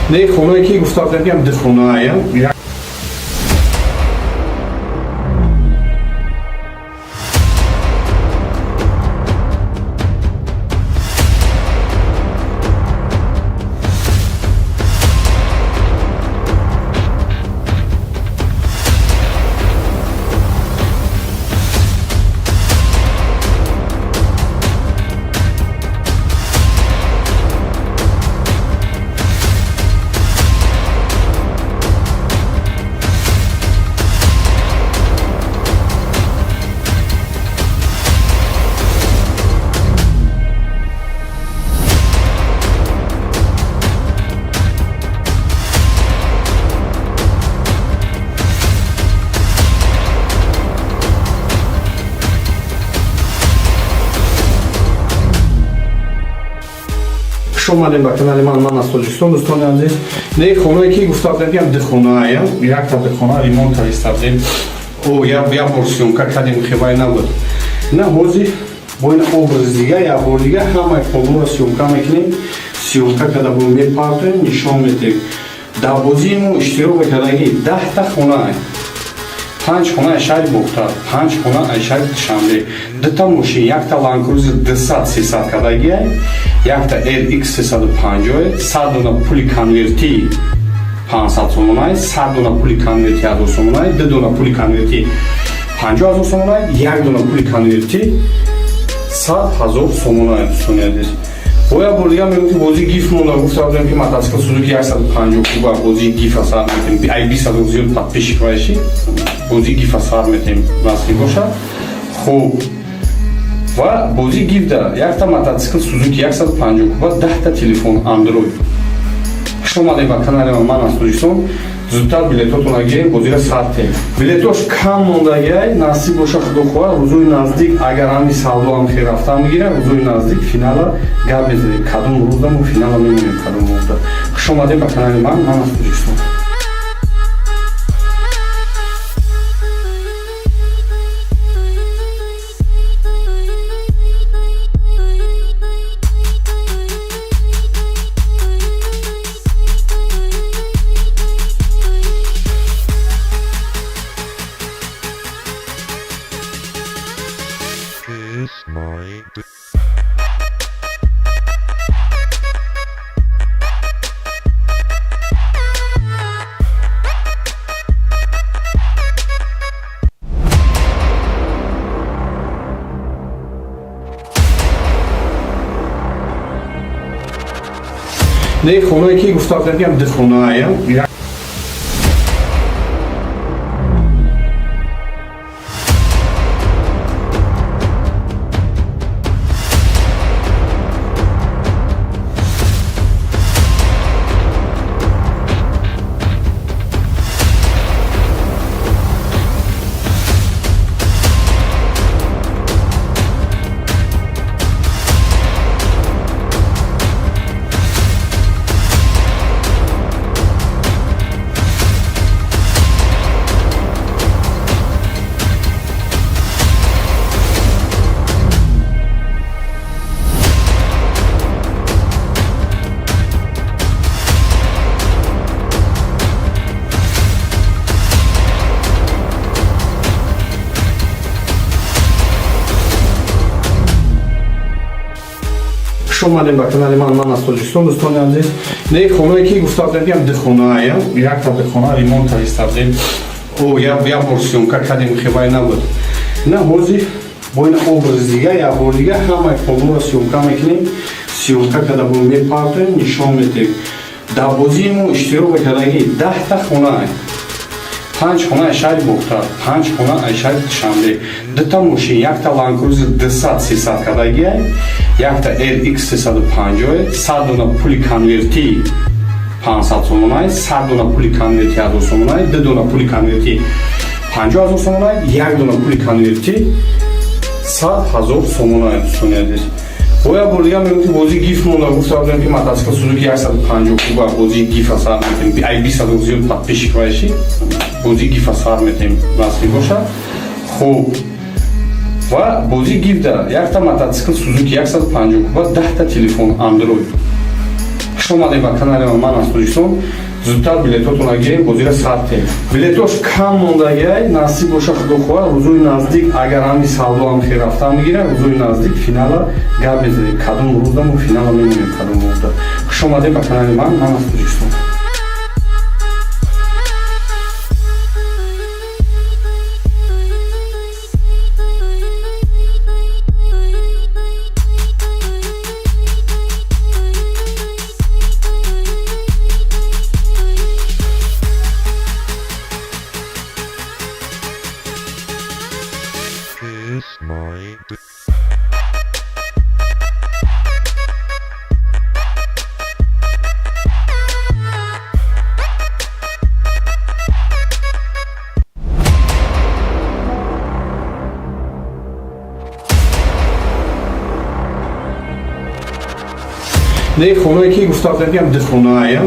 Speaker 1: Не, хонае ки гуфта будем, ки ҳам ду хонаая. Хуш омадем ба канали ман, ман аз Тоҷикистон, дӯстони азиз. Не, хонае ки гуфта будем, ки ду хонаая, якта хона ремонт кардем. О, як бор съёмка кардем, хебай набуд. На ҳозир бо ин образ дига, як бор дига ҳамаи хонаро съёмка мекунем. Съёмка карда бо мепартоем, нишон медиҳем. Дар бозии мо иштирок мекардаги 10та хонаа, панҷ хона аз шаҳри Бохтар, панҷ хона аз шаҳри Душанбе, дута мошин, якта Ланкрузер 200 300 кардагиай, якта RX 350, 100 дона пули конверти 500 сомонай, 100 дона пули конверти 1000 сомонай, ду дона пули конверти 50 000 сомонай, як дона пули конверти 100 000 сомонай, дӯстони азиз. Бо як бор дига мегӯм, ки бозии гиф монда. Гуфта будем, ки мотоцикл Сузуки 150 куба бозии гифа сар метем. Ай 20 000 зиёд подписчик вайши, бозии гифа сар метем, насиб бошад. Хуб, ва бозии гифда якта мотоцикл Сузуки 150 куба, 10та телефон Андроид. Хуш омадем ба канали ман, аз Тоҷикистон. Зудтар билетотона гирем, бозира сар тем. Билетош кам мондагиай, насиб боша, худо хоҳад, рӯзои наздик, агар ҳами савдо ҳам хел рафтан бигира, рӯзои наздик финала гап мезанем, кадом рӯзда мо финала мемонем, кадом рӯзда. Хуш омадем ба канали ман, ман аз Тоҷикистон.
Speaker 2: Kiss my dick.
Speaker 1: Не, хонае ки гуфта будем, ки ду хонаая. Хуш омадем ба канали ман, ман аз Тоҷикистон, дӯстони азиз. Не, хонае ки гуфта будем, ки ду хонаая, якта хона ремонт кардем. О, як бор съёмка кардем, хебай набуд. На ҳозир бо ин образ дига, як бор дига ҳамаи хонаро съёмка мекунем. Съёмка карда бо мепартоем, нишон медиҳем. Дар бозии мо иштирок мекардаги 10та хонаа, панҷ хона аз шаҳри Бохтар, панҷ хона аз шаҳри Душанбе, дута мошин, якта Ланкрузер 200 300 кардагиай, якта RX 350, 100 дона пули конверти 500 сомонай, 100 дона пули конверти 1000 сомонай, ду дона пули конверти 50 000 сомонай, як дона пули конверти 100 000 сомонай, дӯстони азиз. Бо як бор дига мегӯм, ки бозии гиф монда. Гуфта будем, ки мотоцикл Сузуки 150 куба бозии гифа сар метем. Ай 20 000 зиёд подписчик вайши, бозии гифа сар метем, насиб бошад. Хуб, ва бозии гифда якта мотоцикл Сузуки 150 куба, 10та телефон Андроид. Хуш омадем ба канали ман, аз Тоҷикистон. Зудтар билетотона гирем, бозира сар тем. Билетош кам мондагиай, насиб боша, худо хоҳад, рӯзои наздик, агар ҳами савдо ҳам хел рафтан бигира, рӯзои наздик финала гап мезанем, кадом рӯзда мо финала мемонем, кадом рӯзда. Хуш омадем ба канали ман, ман аз Тоҷикистон.
Speaker 2: Kiss my dick.
Speaker 1: Не, хонае ки гуфта будем, ки ҳам ду хонаая.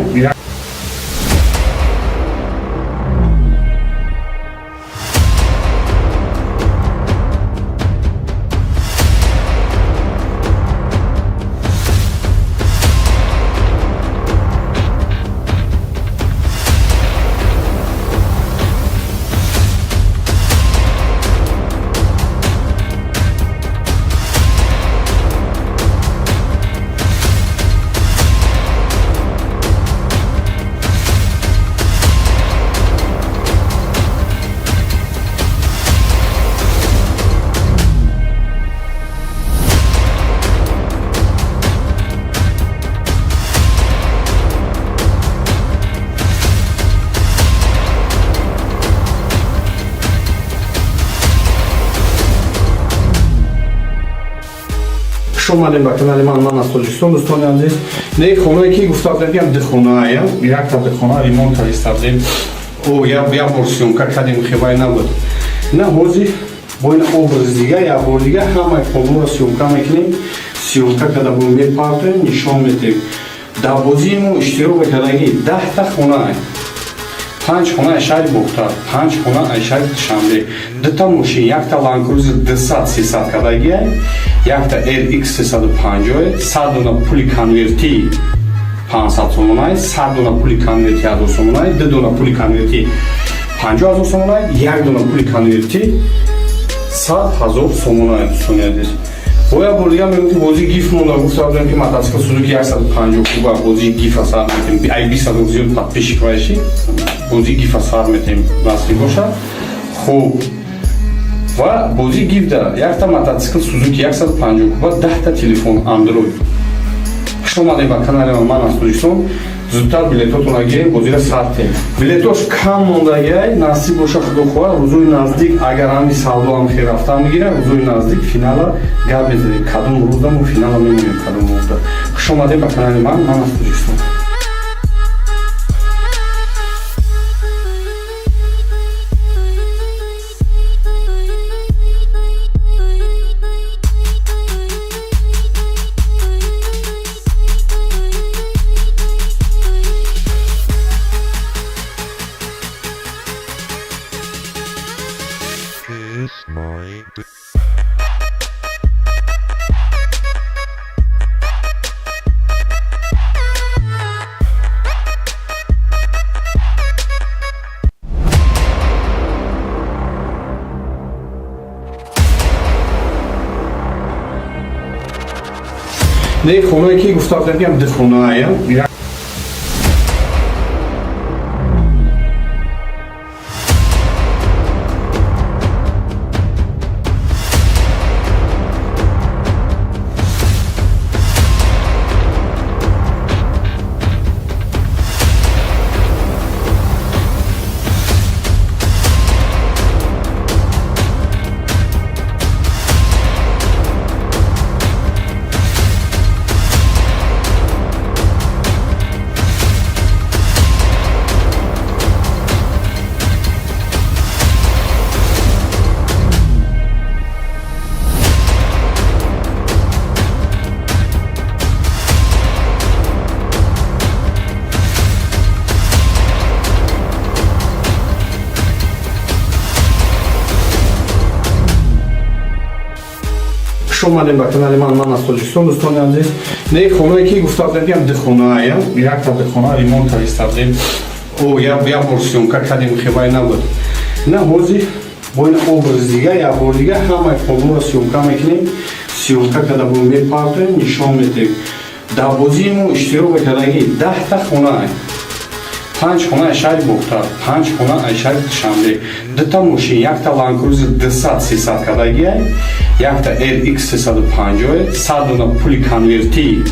Speaker 1: Хуш омадем ба канали ман, ман аз Тоҷикистон, дӯстони азиз. Не, хонае ки гуфта будем, ки ҳам ду хонаая, якта духона ремонт карда будем. О, як бор съёмка кардем, хебай набуд. На, ҳозир бо ин образ дига, як бор дига ҳамаи хонаро съёмка мекунем. Съёмка карда бо мепартоем, нишон медиҳем. Дар бозии мо иштирок мекардагӣ 10-та хонаа: панҷ хона аз шаҳри Бохтар, панҷ хона аз шаҳри Душанбе, дута мошин, якта Ланкрузер 200 300 кардагия, якта RX 350, 100 дона пули конверти 500 сомонай, 100 дона пули конверти 1000 сомонай, ду дона пули конверти 50 000 сомонай, як дона пули конверти 100 000 сомонай. Дӯстони азиз, бо як бор дига мегӯм, ки бозии гиф монда. Гуфта будем, ки мотоцикл Сузуки 150 куба, бозии гифа сар метем. Ай 20 000 зиёд подписчик вайши, бозии гифа сар метем, насиб бошад. Хуб, ва бозии гифда якта мотоцикл Сузуки 150 куба, 10-та телефон Андроид. Хуш омадем ба канали ман, ман аз Тоҷикистон. Зудтар билетотона гирем, бозира сар тем. Билетош кам мондагиай. Насиб боша, худо хоҳад, рӯзои наздик, агар ҳами савдо ҳам хел рафтан бигира, рӯзои наздик финала гап мезанем, кадом рӯзда мо финала мемонем, кадом рӯзда. Хуш омадем ба канали ман, ман аз Тоҷикистон.
Speaker 2: Kiss my dick.
Speaker 1: Не, хонае ки гуфта будем, ки ҳам ду хонаая. Хуш омадем ба канали ман, ман аз Тоҷикистон, дӯстони азиз. Не, хонае ки гуфта будем, ки ҳам ду хонаая, якта духона ремонт карда будем. О, як бор съёмка кардем, хебай набуд. На, ҳозир бо ин образ дига, як бор дига ҳамаи хонаро съёмка мекунем. Съёмка карда бо мепартоем, нишон медиҳем. Дар бозии мо иштирок мекардагӣ 10-та хонаа: панҷ хона аз шаҳри Бохтар, панҷ хона аз шаҳри Душанбе, дута мошин, якта Ланкрузер 200 300 кардагия, якта RX 350, 100 дона пули конверти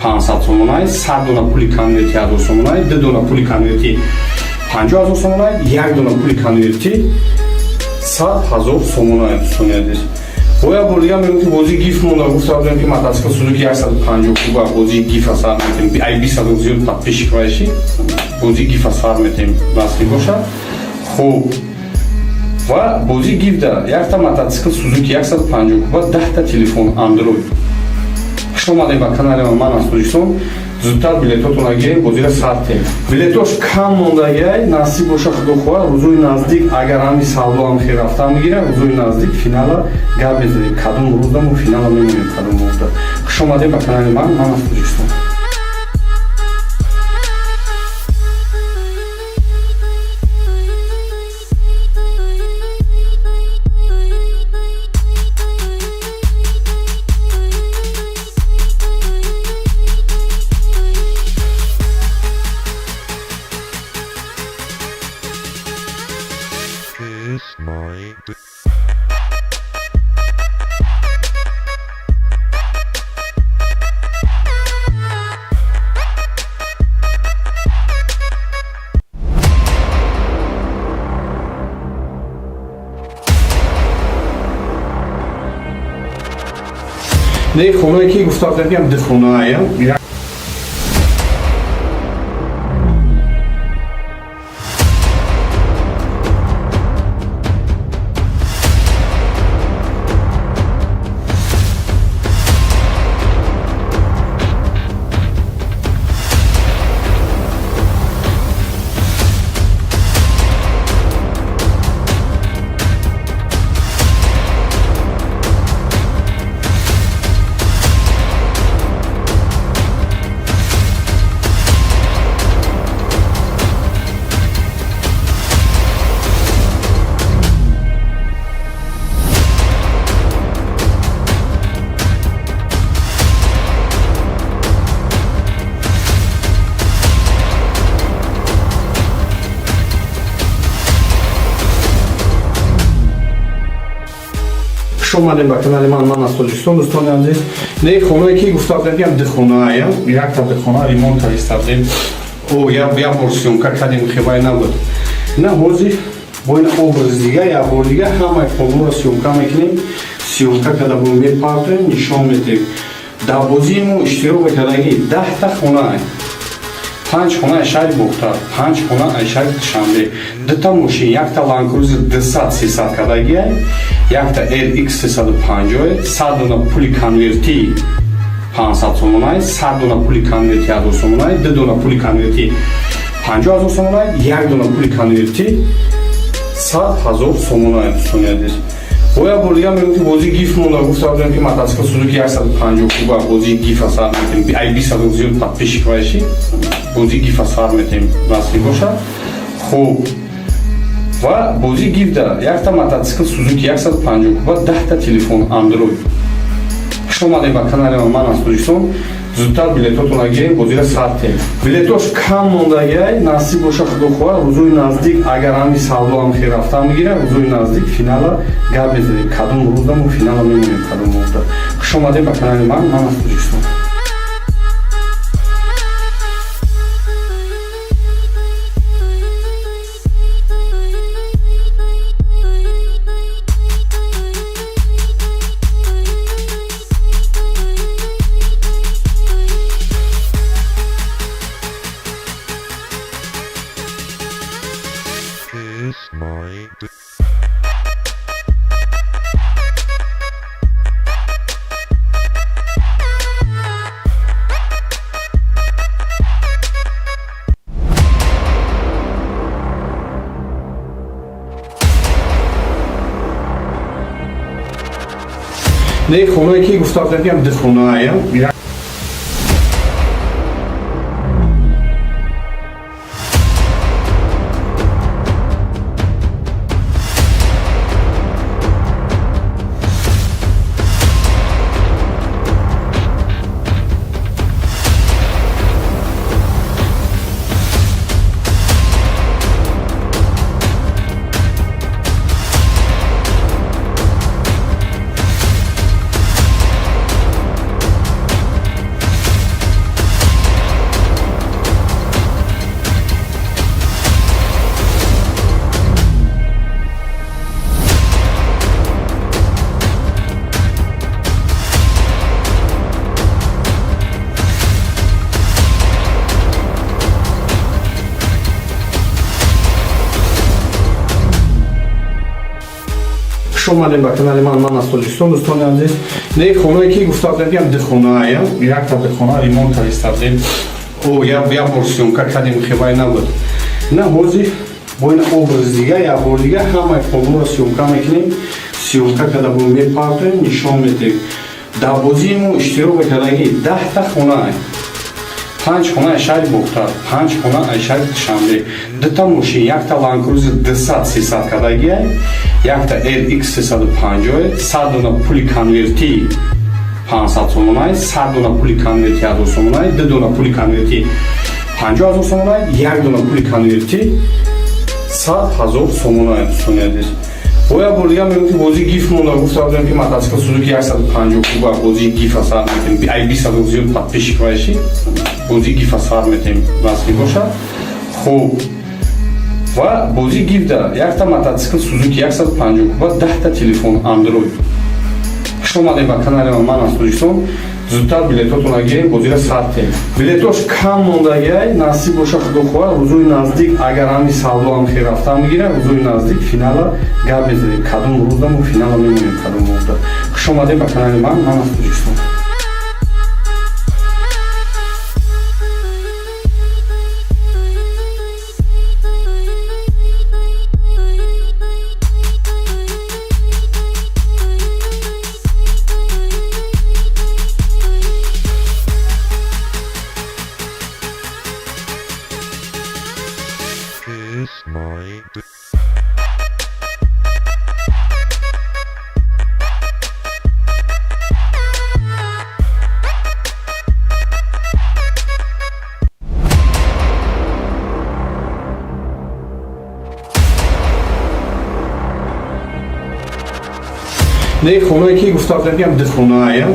Speaker 1: 500 сомонай, 100 дона пули конверти 1000 сомонай, ду дона пули конверти 50 000 сомонай, як дона пули конверти 100 000 сомонай. Дӯстони азиз, бо як бор дига мегӯм, ки бозии гиф монда. Гуфта будем, ки мотоцикл Сузуки 150 куба, бозии гифа сар метем. Ай 20 000 зиёд подписчик вайши, бозии гифа сар метем, насиб бошад. Хуб, ва бозии гифда якта мотоцикл Сузуки 150 куба, 10-та телефон Андроид. Хуш омадем ба канали ман аз Тоҷикистон. Зудтар билетотонро гирем, бозира сар тем. Билетош кам мондагиай, насиб боша, худо хоҳад, рӯзои наздик, агар ҳами савдо ҳам хел рафта мегира, рӯзои наздик финала гап мезанем, кадом рӯзда мо финала мемонем, кадом рӯзда. Хуш омадем ба канали ман, ман аз Тоҷикистон.
Speaker 2: Kiss my
Speaker 1: Не, хонае ки гуфта будем, ки ду хонаая. Хуш омадем ба канали ман, ман аз Тоҷикистон. Дӯстони азиз, не, хонае ки гуфта будем, ки ду хонаая, якта хона ремонт карда будем, о як бор съёмка кардем, хебай набуд. На, ҳозир бо ин образ дига, як бор дига ҳамаи хонаро съёмка мекунем. Съёмка карда бо мепартоем, нишон медиҳем. Дар бозии мо иштирок мекардаги 10-та хона: панҷ хона аз шаҳри Бохтар, панҷ хона аз шаҳри Душанбе, дута мошин, якта Ланкрузер 200 300 кардагиай, якта LX 350, 100 дона пули конверти 500 сомонай, 100 дона пули конверти 1000 сомонай, ду дона пули конверти 50 000 сомонай, як дона пули конверти 100 000 сомонай. Дӯстони азиз, бо як бор дига мегӯм, ки бозии гиф монда. Гуфта будем, ки мотоцикл Сузуки 150 куба бозии гифа сар метем. Ай 20 000 зиёд подписчик вайши, бозии гифа сар метем, насиб бошад. Хуб, ва бозии гифда якта мотоцикл Сузуки 150 куба, 10-та телефон Андроид. Хуш омадем ба канали ман аз Тоҷикистон. Зудтар билетотонро гирем, бозира сар тем. Билетош кам мондагиай, насиб боша, худо хоҳад, рӯзои наздик, агар ҳами савдо ҳам хел рафта мегира, рӯзои наздик финала гап мезанем, кадом рӯзда мо финала мемонем, кадом рӯзда. Хуш омадем ба канали ман, ман аз Тоҷикистон.
Speaker 2: Kiss my
Speaker 1: Не, хонае ки гуфта будем, ки ду хонаая. Омадем ба канали ман, ман аз Тоҷикистон, дӯстони азиз. Не, хонае ки гуфта будем, ки духонаая, якта духона ремонт кардистабдем. О, як бор съёмка кардем, хебай набуд. На ҳозир бо ин образ дига, як бор дига ҳамаи хонаро съёмка мекунем. Съёмка карда бо мепартоем, нишон медиҳем. Дар бозии мо иштирок мекардаги 10та хонаа, панҷ хона аз шаҳри Бохтар, панҷ хона аз шаҳри Душанбе, дута мошин, якта Ланкрузер 200 300 кардагиай, якта LX 350, 100 дона пули конверти 500 сомонай, 100 дона пули конверти 1000 сомонай, ду дона пули конверти 50 000 сомонай, як дона пули конверти 100 000 сомонай, дӯстони азиз. Бо як бор дига мегӯм, ки бозии гиф монда. Гуфта будем, ки мотоцикл Сузуки 150 куба бозии гифа сар метем. Ай 20 000 зиёд подписчик вайши, бозии гифа сар метем, насиб бошад. Хуб, ва бозии гифда якта мотоцикл Сузуки 150 куба, 10та телефон Андроид. Хуш омадем ба канали ман, ман аз Тоҷикистон. Зудтар билетотона гирем, бозира сар тем. Билетош кам мондагиай, насиб боша, худо хоҳад, рӯзои наздик, агар ҳами савдо ҳам хел рафтан бигира, рӯзои наздик финала гап мезанем, кадом рӯзда мо финала мемонем, кадом рӯзда. Хуш омадем ба канали ман, ман аз Тоҷикистон.
Speaker 2: Kiss my d-
Speaker 1: Не, хонае ки гуфта будем, ки духонаая.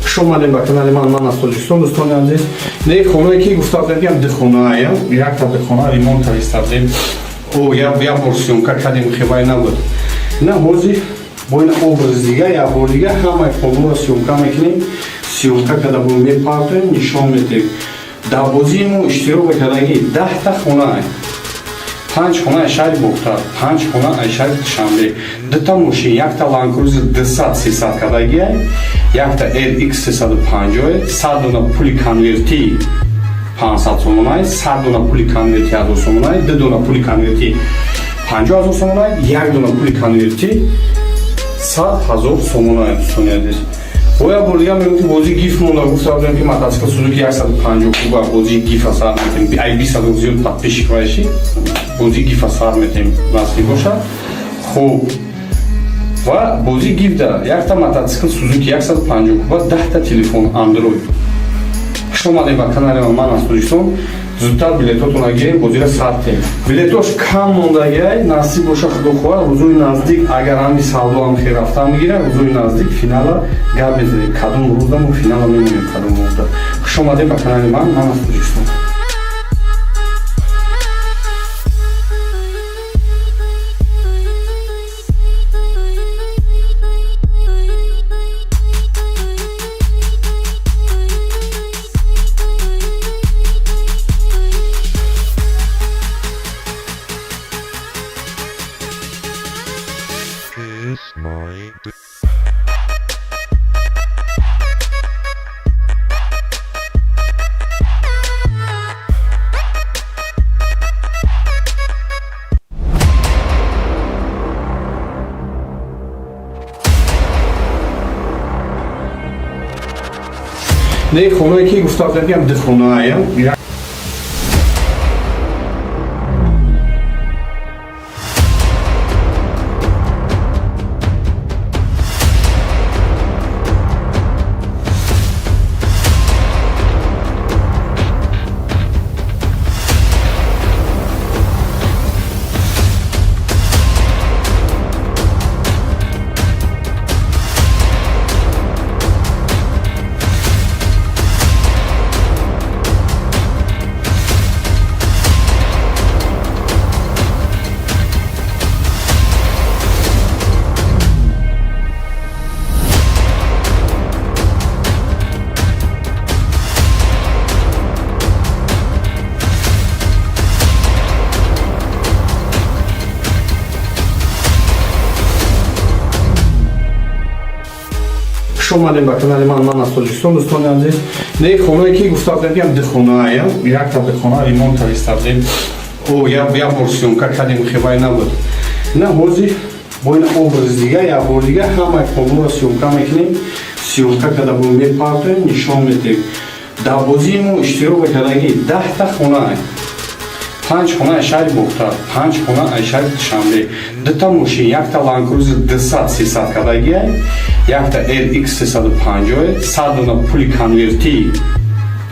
Speaker 1: Хуш омадем ба канали ман, ман аз Тоҷикистон, дӯстони азиз. Не, хонае ки гуфта будем, ки духонаая, якта духона ремонт кардистабдем. О, як бор съёмка кардем, хебай набуд. На ҳозир бо ин образ дига, як бор дига ҳамаи хонаро съёмка мекунем. Съёмка карда бо мепартоем, нишон медиҳем. Дар бозии мо иштирок мекардаги 10та хонаа, панҷ хона аз шаҳри Бохтар, панҷ хона аз шаҳри Душанбе, дута мошин, якта Ланкрузер 200 300 кардагиай, якта LX 350, 100 дона пули конверти 500 сомонай, 100 дона пули конверти 1000 сомонай, ду дона пули конверти 50 000 сомонай, як дона пули конверти 100 000 сомонай, дӯстони азиз. Бо як бор дига мегӯм, ки бозии гиф монда. Гуфта будем, ки мотоцикл Сузуки 150 куба бозии гифа сар метем. Ай 20 000 зиёд подписчик вайши, бозии гифа сар метем, насиб бошад. Хуб, ва бозии гифда якта мотоцикл Сузуки 150 куба, 10та телефон Андроид. Хуш омадем ба канали ман, ман аз Тоҷикистон. Зудтар билетотона гирем, бозира сар тем. Билетош кам мондагиай, насиб боша, худо хоҳад, рӯзои наздик, агар ҳами савдо ҳам хел рафтан бигира, рӯзои наздик финала гап мезанем, кадом рӯзда мо финала мемонем, кадом рӯзда. Хуш омадем ба канали ман, ман аз Тоҷикистон.
Speaker 2: Kiss my d-
Speaker 1: Не хонае ки гуфта будем, ки ҳам ду хонаая. Хуш омадем ба канали ман, ман аз Тоҷикистон, дӯстони азиз. Не хонае ки гуфта будем, ки ҳам ду хонаая, якта хона ремонт карда будем. О, як бор съёмка кардем, хебай набуд. На ҳозир бо ин образ дига, як бор дига ҳамаи хонаро съёмка мекунем. Съёмка карда бо мепартоем, нишон медиҳем. Дар бозии мо иштирок мекардагӣ 10та хона: панҷ хона аз шаҳри Бохтар, панҷ хона аз шаҳри Душанбе, дута мошин, якта Ланкрузер 200 300 кардагиай, якта LX 350, 100 дона пули конверти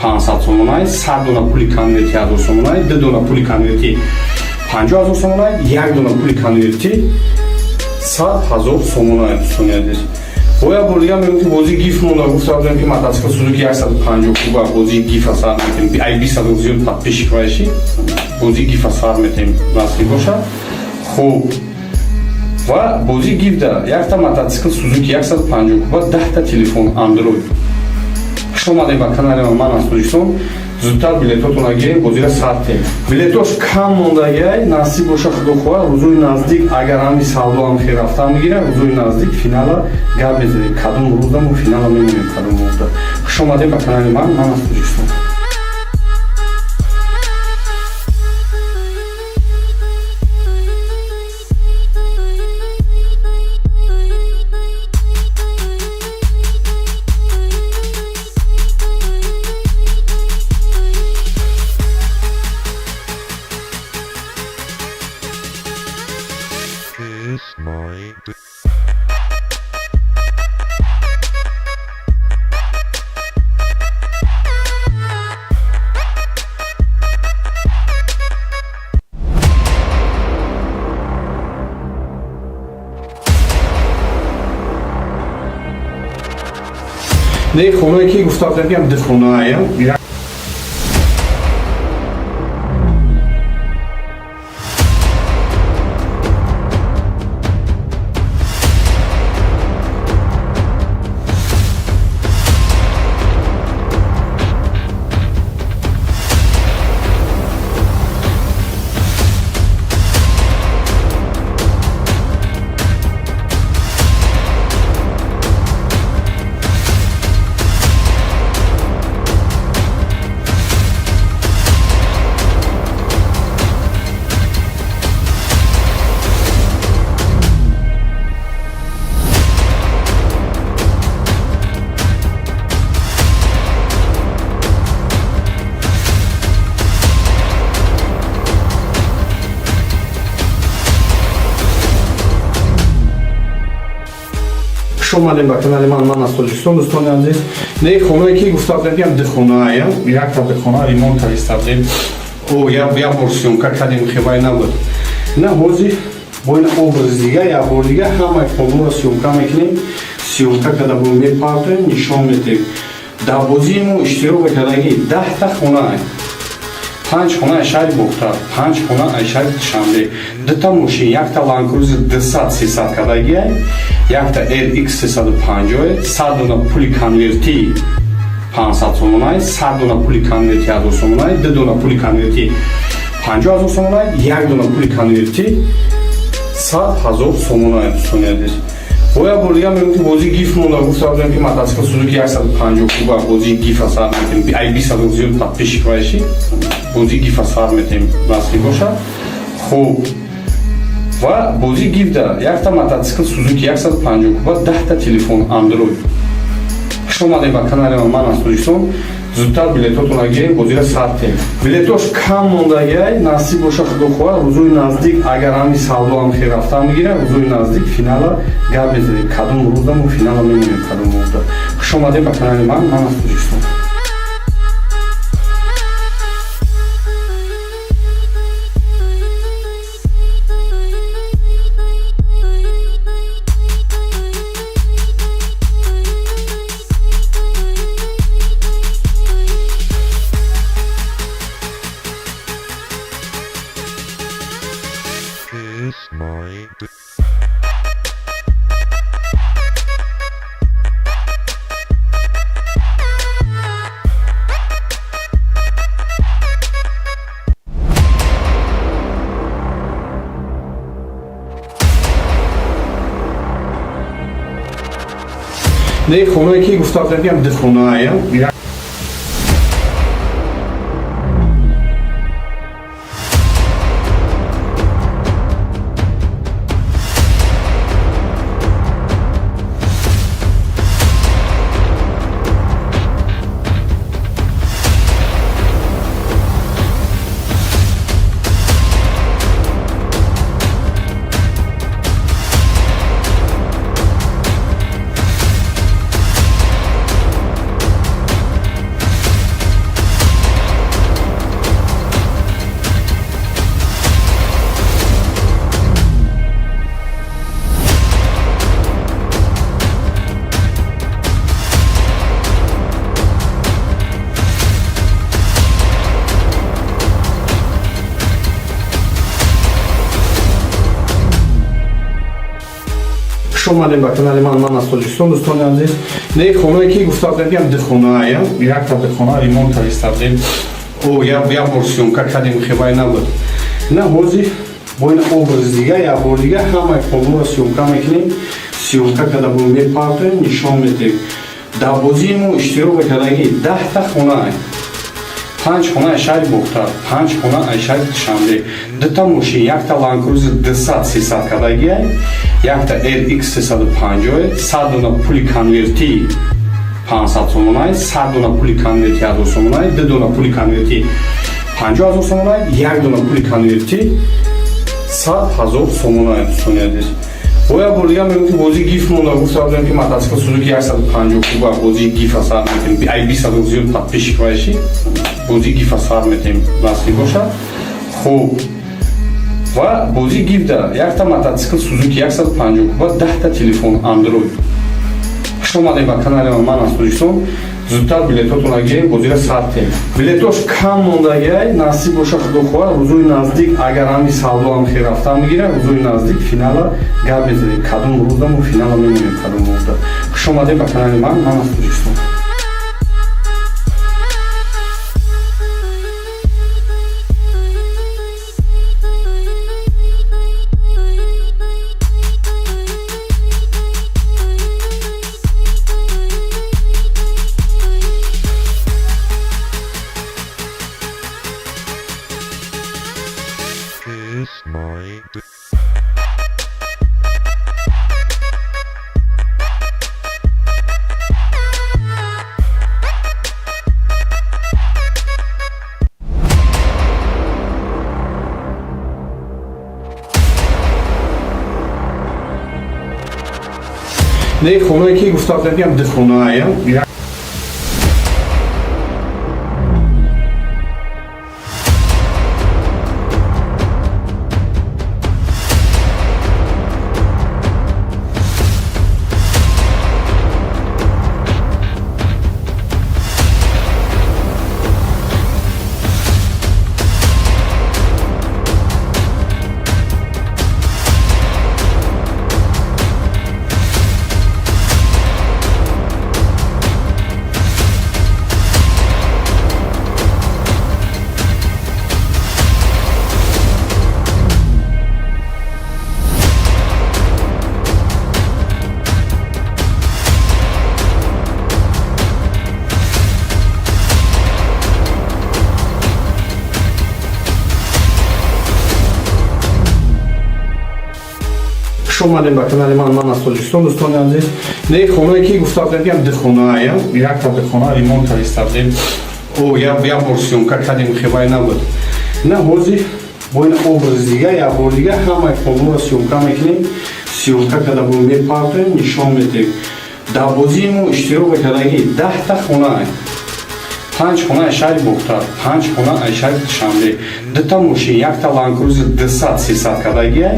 Speaker 1: 500 сомонай, 100 дона пули конверти 1000 сомонай, ду дона пули конверти 50 000 сомонай, як дона пули конверти 100 000 сомонай, дӯстони азиз. Бо як бор дига мегӯм, ки бозии гиф монда. Гуфта будем, ки мотоцикл Сузуки 150 куба бозии гифа сар метем. Ай 20 000 зиёд подписчик вайши, бозии гифа сар метем, насиб бошад. Хуб, ва бозии гифда якта мотоцикл Сузуки 150 куба, 10та телефон Андроид. Хуш омадем ба канали ман, ман аз Тоҷикистон. Зудтар билетотона гирем, бозира сар тем. Билетош кам мондагиай, насиб боша, худо хоҳад, рӯзои наздик, агар ҳами савдо ҳам хел рафтан бигира, рӯзои наздик финала гап мезанем, кадом рӯза мо финала мемонем, кадом рӯза. Хуш омадем ба канали ман, ман аз Тоҷикистон.
Speaker 2: Kiss my dick.
Speaker 1: Не хонае ки гуфта будем, ки ҳам ду хонаая. Хуш омадем ба канали ман, ман аз Тоҷикистон, дӯстони азиз. Не хонае ки гуфта будем, ки ҳам ду хонаая, якта хона ремонт карда будем. О, як бор съёмка кардем, хебай набуд. На ҳозир бо ин образ дига, як бор дига ҳамаи хонаро съёмка мекунем. Съёмка карда бо мепартоем, нишон медиҳем. Дар бозии мо иштирок мекардагӣ 10та хона: панҷ хона аз шаҳри Бохтар, панҷ хона аз шаҳри Душанбе, дута мошин, якта Ланкрузер 200 300 кардагиай, якта LX 350, 100 дона пули конверти 500 сомонай, 100 дона пули конверти 1000 сомонай, ду дона пули конверти 50 000 сомонай, як дона пули конверти 100 000 сомонай, дӯстони азиз. Бо як бор дига мегӯм, ки бозии гиф монда. Гуфта будем, ки мотоцикл Сузуки 150 куба бозии гифа сар метем. Ай 20 000 зиёд подписчик вайши, бозии гифа сар метем, насиб бошад. Хуб, ва бозии гифда якта мотоцикл Сузуки 150 куба, 10та телефон Андроид. Хуш омадем ба канали ман аз Тоҷикистон. Зудтар билетотонро гирем, бозира сар тем. Билетош кам мондагиай, насиб боша, худо хоҳад, рӯзои наздик, агар ҳами савдо ҳам хел рафтан бигира, рӯзои наздик финала гап мезанем, кадом рӯза мо финала мемонем, кадом рӯза. Хуш омадем ба канали ман, ман аз Тоҷикистон.
Speaker 2: Kiss my dick.
Speaker 1: Не, хонае ки гуфта будем, ки ду хонаая. Хуш омадем ба канали ман, ман аз Тоҷикистон. Дӯстони азиз, не, хонае ки гуфта будем, ки ду хонаая, якта хона ремонт карда будем, о як бор съёмка кардем, хебай набуд. На, ҳозир бо ин образ дига, як бор дига ҳамаи хонаро съёмка мекунем. Съёмка карда бо мепартоем, нишон медиҳем. Дар бозии мо иштирок мекардаги 10-та хона: панҷ хона аз шаҳри Бохтар, панҷ хона аз шаҳри Душанбе, дута мошин, якта Ланкрузер 200 300 кардагиай, якта RX 350, 100 дона пули конвертӣ 500 сомонай, 100 дона пули конверти 1000 сомонай, ду дона пули конверти 50 000 сомонай, як дона пули конверти 100 000 сомонай. Дӯстони азиз, бо як бор дига мегӯм, ки бозии гиф монда. Гуфта будем, ки мотоцикл Сузуки 150 куба бозии гифа сар метем. Ай 20 000 зиёд подписчик вайши, бозии гифа сар метем, насиб бошад. Хуб, ва бозии гифда якта мотоцикл Сузуки 150 куба, 10-та телефон Андроид. Хуш омадем ба канали ман аз Тоҷикистон. Зудтар билетотонро гирем, бозира сар тем. Билетош кам мондагиай, насиб боша, худо хоҳад, рӯзои наздик, агар ҳами савдо ҳам хел рафтан бигира, рӯзои наздик финала гап мезанем, кадом рӯза мо финала мемонем, кадом рӯза. Хуш омадем ба канали ман, ман аз Тоҷикистон.
Speaker 2: Kiss my dick.
Speaker 1: Не, хонае ки гуфта будем, ки ду хонаая. Омадем ба канали ман, ман аз Тоҷикистон. Дӯстони азиз, не, хонае ки гуфта будем, ки духонаая, якта духона ремонт карда будем. О, як бор съёмка кардем, хебай набуд. На, ҳозир бо ин образ дига, як бор дига ҳамаи хонаро съёмка мекунем. Съёмка карда бо мепартоем, нишон медиҳем. Дар бозии мо иштирок мекардагӣ 10-та хона: панҷ хона аз шаҳри Бохтар, панҷ хона аз шаҳри Душанбе, дута мошин, якта Ланкрузер 200 300 кардагиай,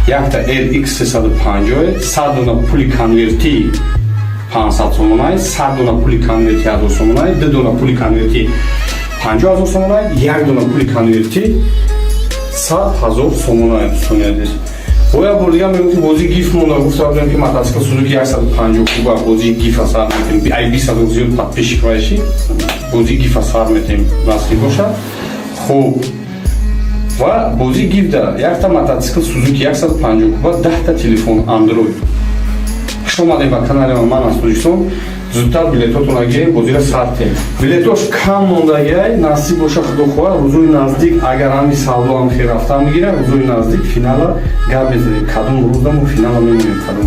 Speaker 1: якта LX 350, 100 дона пули конвертӣ 500 сомонай, 100 дона пули конверти 1000 сомонай, ду дона пули конверти 50 000 сомонай, як дона пули конверти 100 000 сомонай. Дӯстони азиз, бо як бор дига мегӯм, ки бозии гиф монда. Гуфта будем, ки мотоцикл Сузуки 150 куба, бозии гифа сар метем. Ай 20 000 зиёд подписчик вайши, бозии гифа сар метем, насиб бошад. Хуб, ва бозии гифда якта мотоцикл Сузуки 150 куба, 10-та телефон Андроид. Хуш омадем ба канали ман, аз Тоҷикистон. Зудтар билетотонро гирем, бозиро сар тем. Билетош кам мондагиай. Насиб боша, худо хоҳад, рӯзои наздик, агар ҳами савдо ҳам хел рафтан бигирад, рӯзои наздик финала гап мезанем, кадом рӯза мо финала мемонем, кадом.